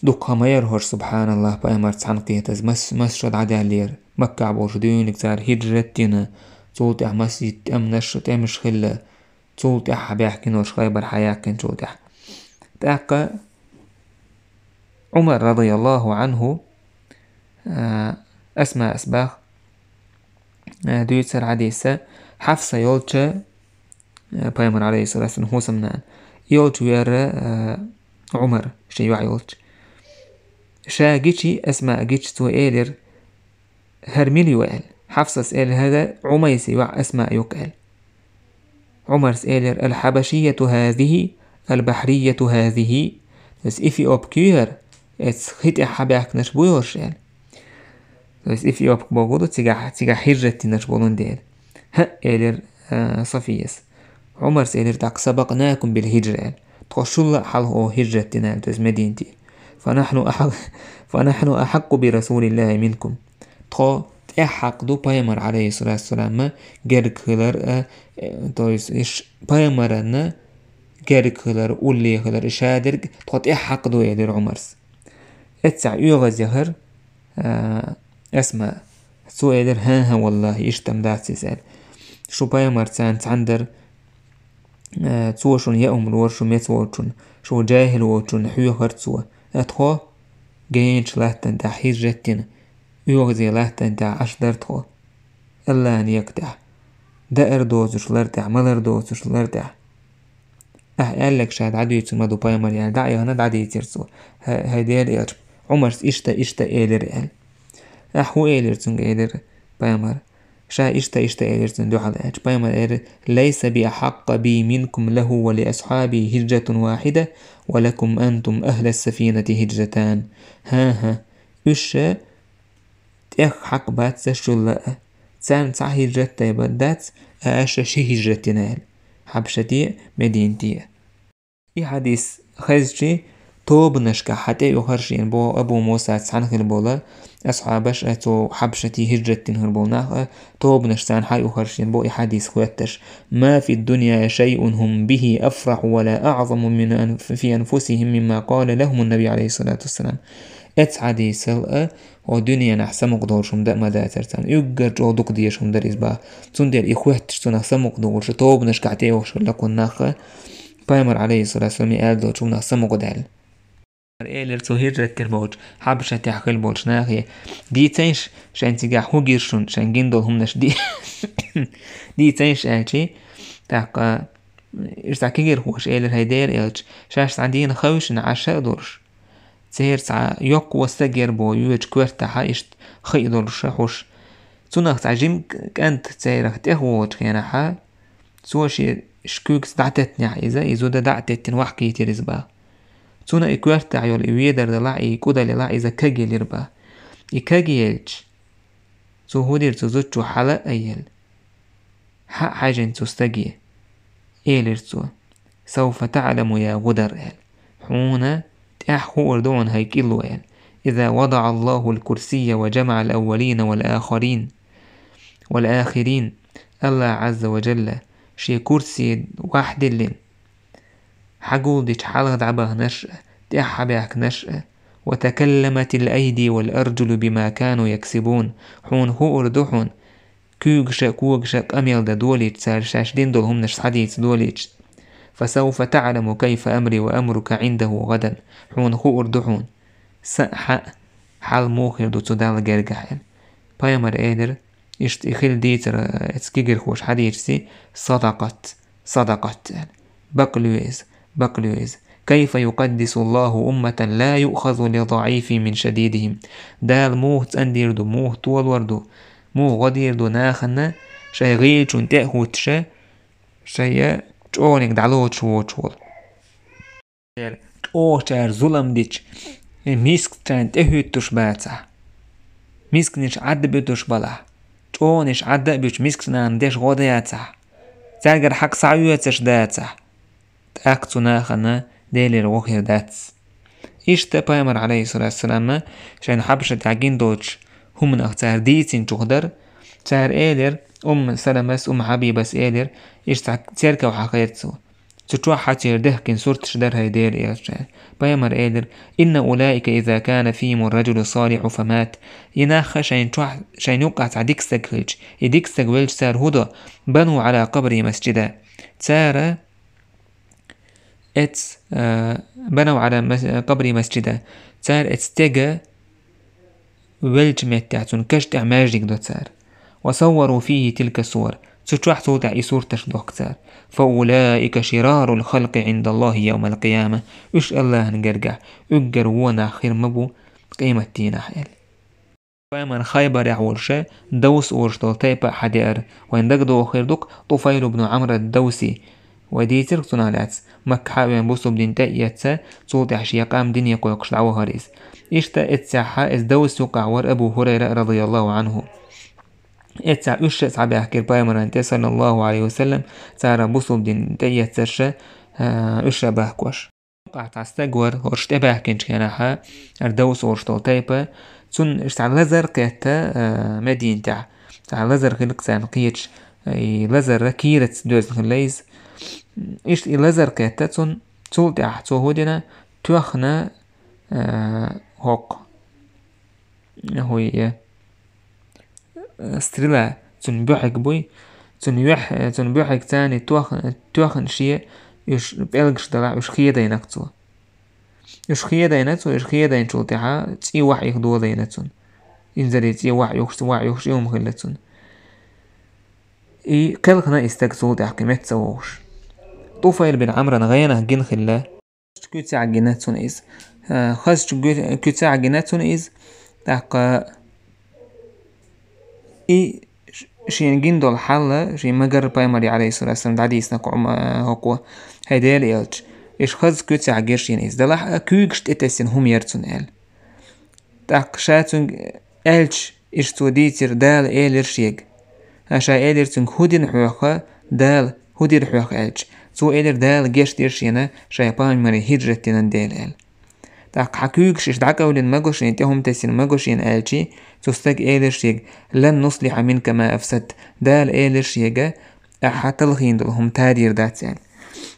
дукха ма яра хӀорш, субхьаналлахӀ, пайхамарца цхьаьна кхетаза, мас-, мас шо дӀадаьллера. Маккахь болуш дуьйниг цара хӀижрат дина, цул тӀаьхьа масийттан тӀемнаш, тӀемаш хилла, цул тӀаьхьа хьабаьхкина хӀорш Хайбар хьаяьккхинчул тӀаьхьа. ТӀаккха Ӏумар, радияллахӀу Ӏанху, а, Асмаъс баха, а, дуьйцура хьадис, Хьафса йолчу, а, пайхамар, алейхиссалату вассалам, хӀусамнана, йолчу веара, а, Ӏумар, шен йоӀ йолчу. Ша гичи, Асмаъ гичи, цо элира: «ХӀара мила ю?» — аьлла. Хьафсас элира: «ХӀара Ӏумайса йоӀ Асмаъ ю-кх», — аьлла. Ӏумарс элира: «Аль-Хьабашийяту хӀазихӀи, аль-Бахьрийяту хӀазихӀи». Иза эфиопка ю хӀара, эцу хи тӀехь хьабаьхкинарш буй хӀорш аьлла. Иза эфиопка бохург ду, цигахь, цигахь хӀижрат динарш болун дела. «ХӀаъ», — элира, а, Сафияс. Ӏумарс элира тӀаккха: «Сабакънакум биль-хӀижра», — аьлла. Тхо шул а хьалха оха хӀижрат дина аьлла, иза Мединате. «Фанахьну ахьа-, фанахьну ахьакъу би РасулиллахӀи минкум». Тхо тӀехь хьакъ ду пайхамар, алейхиссалату вассалам, герга хилар, а, э, то есть иш пайхамарна герга хилар, улле хилар, и шадерг тхо тӀехь хьакъ ду, элира Ӏумарс. Эццахь оьгӀаз яхара, а, Асмаъ. Цо элира: «ХӀан-хӀа, валлахӀи, иштта-м дац иза», — аьлла. «Шу пайхамарца цхьаьна дара, а, цо шуна яа хӀума лора шу меца волчунна, шу жаьхӀил волчунна хьоьхура цо. А тхо генчу латтана тӀехь хӀижрат дина, оьгӀазе латтана тӀехь Ӏаш дара тхо. АллахӀан егга тӀехь, даар доцуш лар тӀехь, малар доцуш лар тӀехь». Ахь аьлларг ша дӀадуьйцур ма ду пайхамар аьлла, дӀа а яхана, дӀадийцира цо. ХӀа-, хӀай Делан элча, Ӏумарс иштта, иштта элира аьлла. Ахь хӀун элира цуьнга, элира пайхамар. Ша иштта, иштта элира цунна дуьхьал аьлча, пайхамар элира: «Лайса би ахьакъкъа би минкум лахӀу ва ли асхьаби хӀижратун вахьида, ва лакум антум ахьлас сафинати хӀижратан». ХӀан-хӀа, уьш тӀех хьакъ бац аса шул а. Царна цхьа хӀижрат дай бан дац, а аша ши хӀижрат дина аьлла. Хьабшате а, Мединате а. И хьадис хезчи, тобанашкахь хьан тӀе оьхура шена боху Абу Мусаца цхьаьна хилла болу асхьабаш а, цу Хьабшате хӀижрат дина хилла болу нах а, тобанаш царна хьан оьхура шена боху и хьадис хоьттуш: «Ма фид дунья шайъун хӀум бихӀи афрахьу ва ла аӀзаму мин анф-, фи анфусихӀим мимма къала лахӀумун Набий, алейхиссалату вассалам». Эцу хьадисал а, хӀо дуьненахь самукъа долуш хӀума дан а ма дацара царна. Уьггар чӀогӀа дукха дезаш хӀума дара иза боху. Цундела и хоьттуш цунах самукъа долуш, тобанашкахь тӀе оьхуш хилла кхуннах а, пайхамар, алейхиссалату вассалам, и аьлла долчу хӀуманах самукъа даьлла. Элира цу хӀижрат дина болчу Хьабшатехь хилла болчу нахе: «Дийцайша шайн цигахь хӀун гира шуна, шайн гина долу хӀуманаш ди-, дийцайша», — аьлчи, тӀаккха Иштта кегирхоша элира: «ХӀай Делан элча, шаьш цхьана дийна хевшина Ӏаш а долуш, церан цхьа йоккхо стаг яра боху йоьдучу коьртахь иштта хи а долуш хьуш. Цунах цхьа жимма кӀант церах тӀехволучу хенахь, цо шен куьйгаца дӀатеттинехь иза, и зуда дӀа а теттина вахкийтира иза боху. Цунна и коьртахь йолу и ведар далахь, и кӀудал елахь, иза кагъелира бах. И кагъелча, цо хӀун дира цу зудчо хьала а елла? Хьа а хьаьжна цу стаге, элира цо: «Сауфа таӀламу, я гӀудар», – аьлла. «Хьуна тӀаьхьа хуур ду хьуна, хӀай кӀилло», – аьлла. «Иза вадаӀа Аллаху ал-курсийя ва жамаӀа ал-аввалина вал-ахарин, вал-ахирин». Аллах Ӏазза ва Жалла шен курси ваьхьадиллина, хьагулдича хьалха дӀабаханарш а, тӀаьхьа хьабаьхкинарш а. «Ва такалламатил айди вал арджулу бима кану яксибун». Хьуна хуур ду хьуна, куьйгаша а, когаша а къамел дан долийча цара, шаьш дина долу хӀуманаш схьадийца долийча. «Фасауфа таӀламу кайфа амри ва амрука Ӏиндаху гӀадан». Хьуна хуур ду хьуна, сан а, хьан а хьал муха хир ду цу Далла гергахь аьлла. Пайхамар элира, иштта и хила дийцар, э, эцу кегийрхоша хьадийцарций: «Садакъат, садакъат», – аьлла. «Бакълуьй иза, бакълуьй иза. Кайфа юкъаддису Аллаху умматан ла юъхазу ли даӀифи мин шадидихим». Дала муха цӀандийр ду, муха толор ду, муха гӀо дийр ду нахана, шайн гӀийлачунна тӀе а хӀуттуш, шайн чӀогӀаниг дӀалоцуш воцуш волу. ЧӀогӀачара зулам дича, мискачарна тӀехӀуьттуш бацахь, мисканаш Ӏадда буьтуш балахь, чӀогӀанаш Ӏадда а буьтуш, мискачу нахана деш гӀо дацахь, цаьргара хьакха схьаоьцуш дацахь, тӀаккха цу нахана Делера гӀо хир дац. Иштта Пайхамар, Ӏалайхиссалату вассалам, шайна Хьабшатехь гина долчу хӀуманах цара дийцинчух дара. Цара элира, Умма Саламас, Умма Хьабибас элира, иштта цхьа церков хьахийра цо. Цу чохь хьан церан дехкина сурташ дара, хӀай Делан элча. Пайхамар элира: «Инна улаика иза кана фихимур раджулу салихьу фамат». И нах шайн чохь, шайн юккъахь цхьа дика стаг хилча, и дика стаг велча, цара хӀун до? «Бану Ӏала къабри масджида». Цара эц-, а, «Бану Ӏала мас-, къабри масджида». Цара эцу стеган веллачу меттехь цуьнан каш тӀехь маьждиг до цара. «Ва саввару фихи тилка сувар». Цу чохь цул тӀаьхьа и сурташ дохку цара. «Фа улаика ширарул халкъи Ӏиндаллахи явмал къияма». Уьш Аллахьан гергахь уггар вон нах хир ма бу къематдийнахь аьлла. Пайхамар Хайбарехь волуша Давс олуш долу тайпа а хьадеара. Вайн дагадогӀу хир ду-кх Туфайл ибн Ӏамр ад-Давси. Вай дийцира-кх цунах лаьцна, Маккахьа а веана бусулба дин тӀе а эцна, цул тӀаьхьа шен къам дине кхойкхуш дӀавахара иза. Иштта эццехьа иза Давс юккъахь вара Абу ХӀурайра, радияллаху Ӏанху. Эццехь уьш а схьабаьхкира Пайхамарна тӀе, саллаллаху Ӏалайхи ва саллам, цара бусулба дин тӀе эцнарш, а, уьш а бахкош. Юккъахь цхьа стаг вара, хӀорш тӀебаьхкинчу хенахьа, хӀара Давс олуш долу тайпа, цунна иштта цхьа лазар кхетта, а, Мединатехь. Цхьа лазар хилла-кх царна кхеташ, и лазар кийраца доьзна хилла иза. Иштта и лазар кхетта цунна, цул тӀаьхьа цо хӀун дина, тоьхна, а, хӀокху, хӀуй, э, стрела, цуьнан буьхьиг буй, цуьнан юьхь-, цуьнан буьхьиг царна тоьх-, тоьхна шен, уьш пӀелгаш далахь, уьш хедайна-кх цо. Уьш хедайна цо, уьш хедайначул тӀаьхьа цӀий охьа юха долийна цунна. Инзаре цӀий охьа юхуш, охьа юхуш и хӀума хилла цунна. И кхелхина и стаг цул тӀаьхьа кхин метта ца вогӀуш. Туфайл бин Ӏамран гӀенах гина хилла. Куьцехь гина цунна иза. Э, хазачу гу-, куьцехь гина цунна иза. ТӀаккха и ш-, шена гина долу хьал, шен магар Пайхамаре, Ӏалайхиссалату вассалам, дӀадийцина-кх Ӏума-, хӀокхо: «ХӀай Делан элча, иштта хаза куьцехь гира шена иза. Делахь а куьйгаш тӀетесна хӀума яра цунна», – аьлла. ТӀаккха ша цуьнга аьлча, иштта цо дийцира, Дала элира шега. Ша элира цуьнга: «ХӀун дина хьоьха Дала, хӀун дира хьоьха?» – аьлча, цо элира: «Дала гечдира шена, шайн Пайхамаре хӀижрат динан дела», – аьлла. ТӀаккха: «Хьан куьйгаш иштта дӀакъевлина ма го шена, тӀе хӀума тесина ма го шена», – аьлча, цу стага элира шега: «Лан нуслихьа минка ма афсадта». Дала элира шега: «Ахьа талхийна долу хӀума тадийр дац», – аьлла.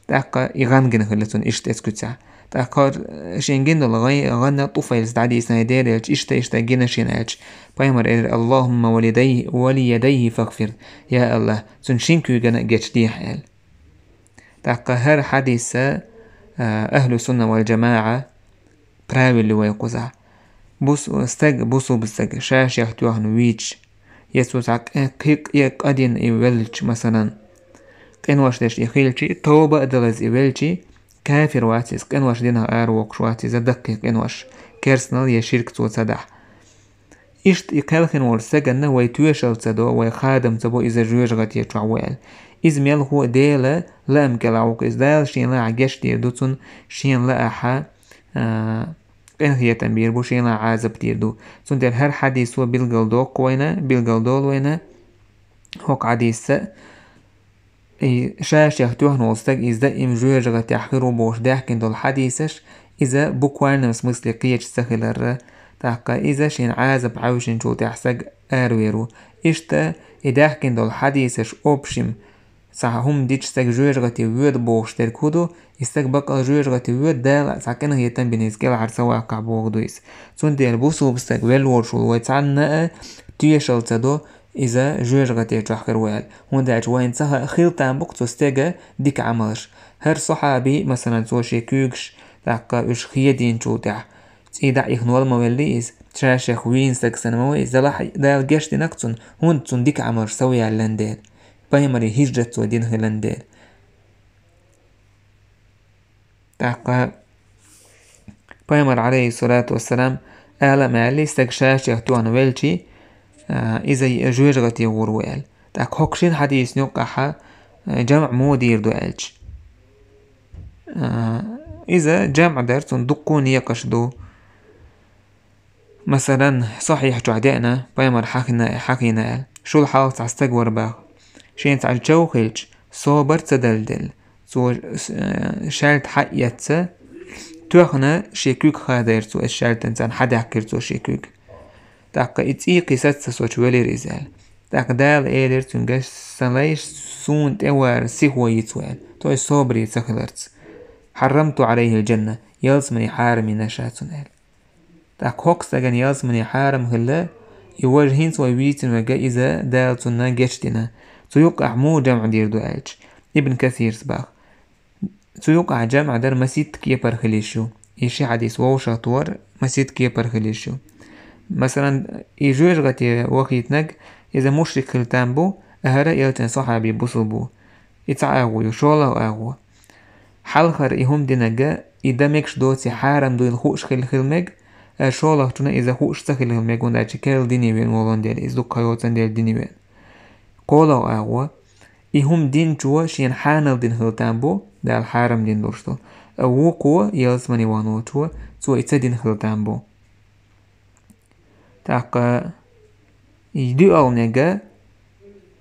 ТӀаккха и гӀан гина хилла цунна иштта эцу куьцехь. ТӀаккха шен гина долу гӀай-, гӀан Туфайлас дӀадийцина: «ХӀай Делан элча, иштта, иштта гина шена», – аьлча, Пайхамар элира: «Аллахумма валидайхи, валиядайхи фагфир». «Я Аллах, цуьнан шин куьйгана а гечдехьа», – аьлла. ТӀаккха хӀара хьадис, а, ахӀлу сунна вал джамаӀа правил ю вай кхузахь. Бус-, стаг, бусулба стаг, ша-шех тоьхна вийча, я цо цхьа къе-, кхин къе къа дина и веллача, масалан, къинош деш и хилчи, тоба а далаза и велчи, кафир вац иза, къинош динах ара воккхуш вац иза, даккхий къинош, керстанал я ширк цо ца дахь. Иштта и кхелхина волу стаганна вай тоьшалла ца до, вай хадам ца бо иза жоьжахате чохь ву аьлла. Иза мелхо а Делан лаам кӀелахь ву-кх иза. Дала шена лаахь гечдийр ду цунна, шена лаахь а, къинхетам бийр бу, шена Ӏазап дийр ду. Цундела хӀара хьадисо билгал доккху вайна, билгал долу вайна, хӀокху хьадисца, и ша-шех тоьхна волу стаг иза даим жоьжахатехь хир ву бохуш даьхкина долу хьадисаш, иза буквальном смысле кхеча ца хиларра, тӀаккха иза шена Ӏазап Ӏаьвшинчул тӀаьхьа стаг аравер ву. Иштта и даьхкина долу хьадисаш общем, цхьа хӀума дича стаг жоьжахате воьду бохуш дерг хӀун ду, и стаг баккъал жоьжахате воьду, Дала цхьа къинхетам бина иза кӀелхьара ца ваккхахь боху ду иза. Цундела бусулба стаг велла волуш волу вай цхьанна а тешал ца до, иза жоьжахате чохь хир ву аьлла. ХӀунда аьлча вайна ца хаьа, хила там бу-кх цу стеган дика Ӏамалш. ХӀара сахьаби, масалан, цо шен куьйгаш, тӀаккха уьш хедийначул тӀаьхьа, цӀий дӀа а ихна вала ма велли иза, ша-шех вийна стаг санна ма вай иза, Дала, Дала гечдина-кх цунна, хӀунда цунна дика Ӏамалш сов яьллан дела. Пайхамаре хӀижрат цо дина хилан дела. ТӀаккха Пайхамар, Ӏалайхиссалату вассалам, ала ма аьллий, стаг ша-шех тоьхна велчий, а, иза жоьжахате гӀур ву аьлла. ТӀаккха хӀокху шина хьадисна юккъахьа, а, жамӀ муха дийр ду аьлча. А, иза жамӀ дар цунна дуккха а некъаш ду. Масалан, сахьихь чохь деана, пайхамар хьахийна, хьахийна аьлла. Шул хьалха цхьа стаг вара баха. Шена цхьа чов хилча, собар ца далделла, цо, э, шаьлта хьаэцна, тоьхна шен куьг хадийра цо, иза шаьлтан царна хьадаьккхира цо шен куьг. ТӀаккха и цӀий кхин саца сочу велира иза аьлла. ТӀаккха Дала элира цуьнга: «Сан лайш, суна тӀе вара сихо йицво», аьлла. То есть собаре ца хиларца. «Хьаррамту Ӏалайхил джанна», ялсамани хьарам йина ша цунна аьлла. ТӀаккха хӀокху стагана ялсамани хьарам хилла, и важа хӀинца вай вийцина верг, иза Дала цунна гечдина. Цу юккъахь муха жамӀ дийр ду аьлча, Ибн Касирс баха. Цу юккъахь жамӀ дар масийтта кепара хила йиш ю. И ши хьадис вовшахтор масийтта кепара хила йиш ю. Масалан, и жоьжахате вахийтинарг, иза мушрик хила там бу, а хӀара элчан сахьаби бусулба ву. И цхьа агӀо ю, шолгӀа агӀо. Хьалхара и хӀума динарг, и дан мегаш доций, хьарам дуйла хууш хила хила мега, а шолгӀачунна иза хууш ца хила хила мега, хӀунда аьлча керла дине веана волун дела, иза дуккха хан йоцун дела дине веана. КхоалгӀа агӀо, и хӀума динчо шена хьанал дина хила там бу, Дала хьарам дина долуш долу. А вукхо, ялсамани вахна волчо, цо и ца дина хила там бу. ТӀаккха и дуьалгӀаниг,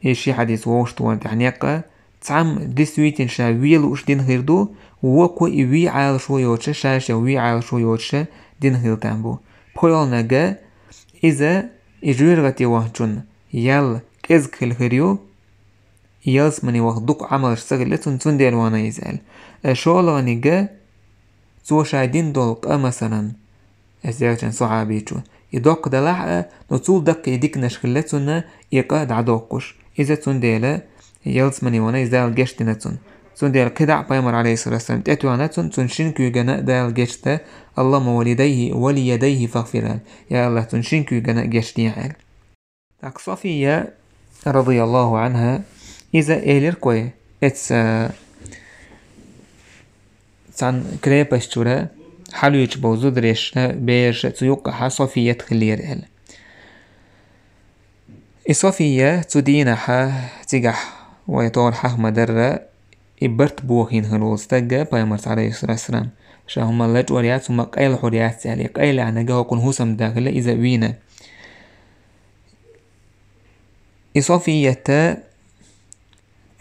и ши хьадис вовшахтоне тӀехь некъа, цхьамма действительно ша вен лууш дина хир ду, вукхо и вен Ӏалашо йоцуша, ша-шех вен Ӏалашо йоцуша дина хила там бу. ПхоьалгӀаниг, иза и жоьжахате вахначунна ял кӀезиг хила хир ю, ялсамани ваха дукха Ӏамалш ца хилла цунна, цундела вахна иза аьлла. Э, шолгӀаниг, цо ша дина долу къа, масалан, иза элчан сахьабичо, и доккха далахь а, но цул даккхий диканаш хилла цунна и къа дӀадоккхуш. Иза цундела ялсамани вахна, иза Дала гечдина цунна. Цундела кхидӀа а пайхамар, Ӏалайхиссалату вассалам, тӀетоьхна цунна, цунна шина куьйгана а Дала гечда: «Аллахумма валидайхи ва лиядайхи фагфир», аьлла. Я АллахӀ, цунна шина куьйгана а гечдехьа аьлла. ТӀаккха София, радияллаху анхьа, иза элира-кх вай, эца цхьана крепость чуьра хьалуьйчу болу зударшна, бераша цу юккъахьа Софият хиллера аьлла. И София цу дийнахьа цигахь вай товр хьаха ма-дарра, и барт бохийна хир волу стаг пайхамарца, Ӏалайхиссалату вассалам, ша хӀума лачкъор яц, хӀума къайлахьур яц аьлла, и къайлаьхьнарг хӀокхунна хӀусамда хилла, иза вийна. И Софиятта,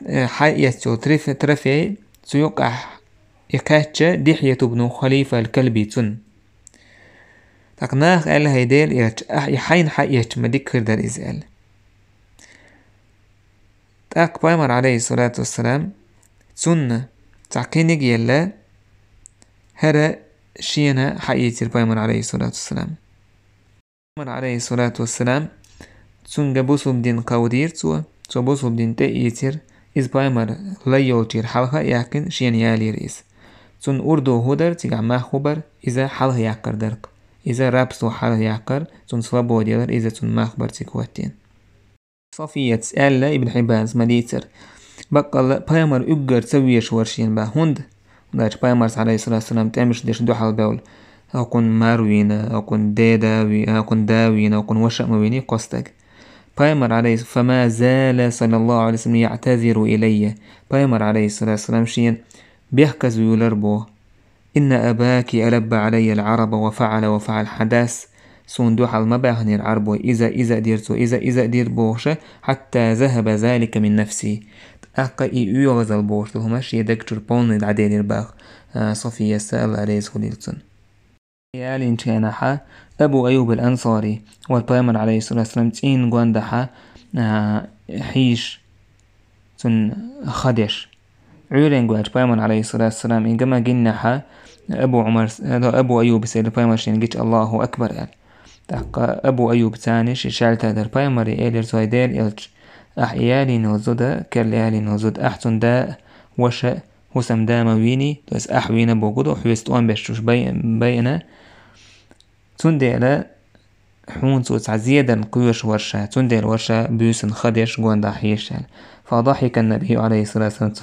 э, хьаэцна йолу триф-, трофей, цу юккъахь и кхаьчна Дихьяту бну Халифа аль-Кальби цунна. ТӀаккха наха аьлла: «ХӀай Делан элча, ахь и хьайна хьаэцча ма дика хир дара иза», аьлла. ТӀаккха пайхамар, Ӏалайхиссалату вассалам, цунна цхьа кхиниг елла, хӀара шена хьаийцира пайхамар, Ӏалайхиссалату вассалам. Пайхамар, Ӏалайхиссалату вассалам, цуьнга бусулба дин кховдийра цо, цо бусулба дин тӀеийцира, иза пайхамар лай йолчуьра хьалха а яьккхина, шена ялийра иза. Цунна урдо хӀун дара, цигахь мах хӀун бара, иза хьалха яккхар дара-кх. Иза рабство хьалха яккхар, цунна свобода елар, иза цунна мах бара цига хӀоттийна. Софияс аьлла, Ибн Хьиббанас ма-дийццара, баккъалла пайхамар уггар ца везаш вара шена боху. ХӀунда? ХӀунда аьлча пайхамарца, Ӏалайхиссалату вассалам, тӀемаш деш дуьхьал бевлла, хӀокхунна мар вийна, хӀокхунна деда вийна, хӀокхунна да вийна, хӀокхунна ваша а ма вийна, кхо стаг. Пайхамар, Ӏалайхи-, «Фама зала, саллаллаху Ӏалайхи ва саллам, яътазиру илайя». Пайхамар, Ӏалайхиссалату вассалам, шена бехказа вуьйлар боху. إن أباك ألب علي العرب وفعل وفعل. Хьа дас суна дуьхьал ма баьхнера Ӏарбой, иза, иза а дира цо, иза, иза а дира бохуша, حتى ذهب ذلك من نفسي. ТӀаккха и оьгӀазалла бохуш долу хӀума шен даг чуьра полный дӀаделира боху, а, Софияс, Аллах реза хуьлийла цунна. Ялийначу хенахьа Абу Айюб ал-Ансари вара пайхамар, алейхиссалату вассалам, цӀийнан гондахьа, а, хьийзаш, цунна ха деш. Ӏуьйренга ваьлча пайхамар, алейхиссалату вассалам, и га ма гиннехьа, Абу Ӏумар, Абу Айюбас элира пайхамар шена гича: «Аллаху акбар», – аьлла. ТӀаккха Абу Айюб царна ши шаьлта дара пайхамаре, элира цо: «Ай Делан элча, ахь и ялийна йолу зуда, керла ялийна йолу зуда, ахь цунна да, ваша, хӀусамда ма вийний, то есть ахь вийна бохург ду, хьоьца тӀом беш уьш бай-, байина. Цундела хьуна цо цхьа зедарна кхоьруш вара ша, цундела вара ша буьйсанна ха деш гондахьа хьийзаш», – аьлла. فضحك النبي عليه الصلاة والسلام.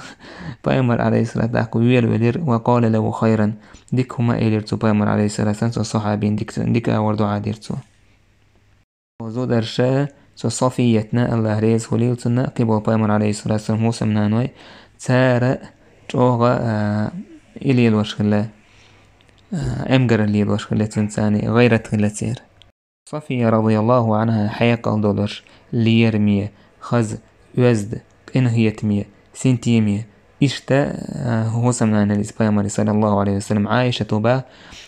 Пайхамар, алейхиссалату, тӀаккха велавелира: «وقال له خيرا». Дика хӀума элира цо пайхамар, алейхиссалату вассалам, цо сахьабина дика, дика а вара, дуӀа дира цо. Зударша, цо Софиятна, Аллах реза хуьлийла цунна, кхин болу пайхамар, алейхиссалату вассалам, хӀусамнаной, цара чӀогӀа, а, и лелош хилла, а, эмгар лелош хилла цунна, царна гӀайрат хилла церан. София, радияллаху анхьа, хьекъал долуш, лераме, хаза, оьзда, къинхетаме, синтеме, иштта, а, хӀусамнана хилла иза пайхамаре, саллаллаху алейхи ва саллям. Ӏайшата боху: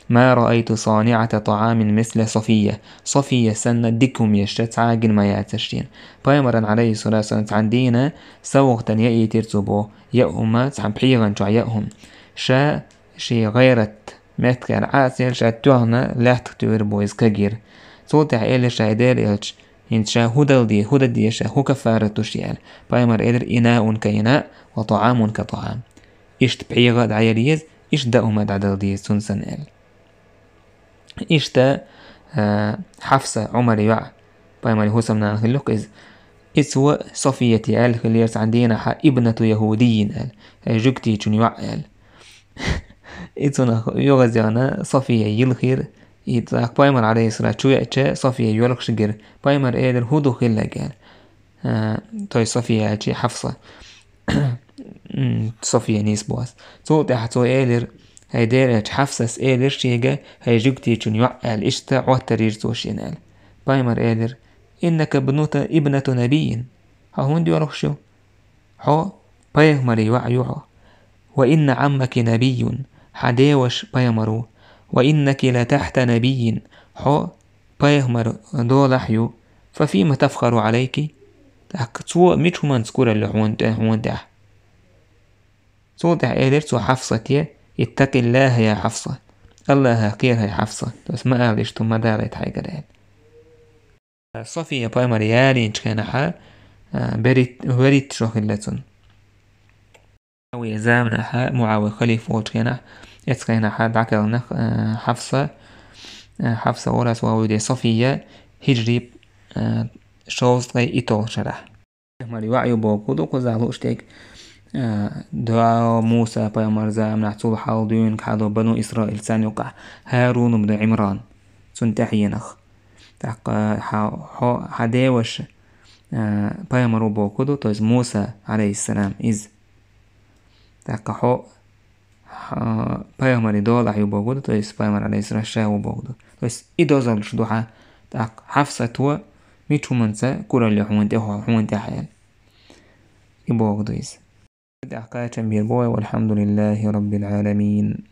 «ما رأيت صانعة طعام مثل صفية». София санна дика хӀума еш цхьа а гина ма яцара шена. Пайхамарна, алейхиссалату вассалам, цхьана дийнахь совгӀатана яийтира цо боху яа хӀума, цхьана пхьегӀан чохь яа хӀума. Ша шен гӀайрат меттахъяьлла Ӏа а ца елла, ша тоьхна лаьттах туьйхира боху иза кагийра. Цул тӀаьхьа элира ша: «Ай Делан элча, хӀинца ша хӀун дала де, хӀун дан де ша, хӀун каффарат ду ша?» – аьлла. Пайхамар элира: «إناء كإناء وطعام كطعام». Иштта пхьегӀа а дӀаяла еза, иштта даа хӀума дӀадала деза цунна санна, аьлла. Иштта, а, Хьафса, Ӏумаран йоӀ, пайхамаран хӀусамнана хилла-кх иза. И цо Софияте аьлла хиллера цхьана дийнахьа: «ابنة يهودي», – аьлла, жуьгтичун йоӀ, аьлла. И цунах оьгӀаз яхна София йилхира, и тӀаккха пайхамар, алейхиссалату, чу веача, София йоьлхуш гира. Пайхамар элира: «ХӀун ду хилларг?» – аьлла. А, то есть София аьлча Хьафса. М, София нийса бу ас. Цул тӀаьхьа цо элира: «Ай Делан элча, Хьафсас элира шега, хӀай жуьгтичун йоӀ», – аьлла, иштта Ӏоттар йира цо шена, аьлла. Пайхамар элира: «إنك ابنة، ابنة نبي». Хьо хӀунда йоьлхуш ю? Хьо пайхамаран йоӀ ю хьо. «وإن عمك نبي», хьан деваша пайхамар ву. «وإنك لتحت نبي», хьо пайхамаран долахь ю. «ففيم تفخر عليك؟» ТӀаккха цо мича хӀуманца куралла ю хьуна тӀе, хьуна тӀехь? Цул тӀаьхьа элира цо Хьафсате: «اتق الله يا حفصة». Аллахах кхера, хӀай Хьафса. То есть ма ала иштта хӀума, ма далийта хьайгара, аьлла. София пайхамар ялийначу хенахьа, а, берит-, веритта хилла цунна. Муавия заманахьа, Муавия халифа волчу хенахь, эцу хенахьа дӀакхелхина, а, Хьафса, а, Хьафса вара ас ван вуьйде София, хӀиджри, а, шовзткъе итолгӀа шарахь. Пайхамаран йоӀ ю бохург ду кхузахь лууш дерг, а, дуьхьал Муса пайхамар заманахь цул хьалха дуьйна хьадо Бану Исраил, царна юкъахь ХӀарун ибн Ӏимран, цунна тӀаьхьенах. ТӀаккха хьа-, хьо-, хьан деваша, а, пайхамар ву бохург ду, то есть Муса, алейхиссалам, иза. ТӀаккха хьо, хьо пайхамаран долахь ю бохург ду, то есть пайхамар, алейхиссалам, ша ву бохург ду. То есть и дозаллаш ду хьан, тӀаккха Хьафсата мича хӀуманца куралла ю хьуна тӀе, хьуна тӀехь, аьлла. И бохург ду иза. ТӀаккха кхачам бийр бу вай, والحمد لله رب العالمين.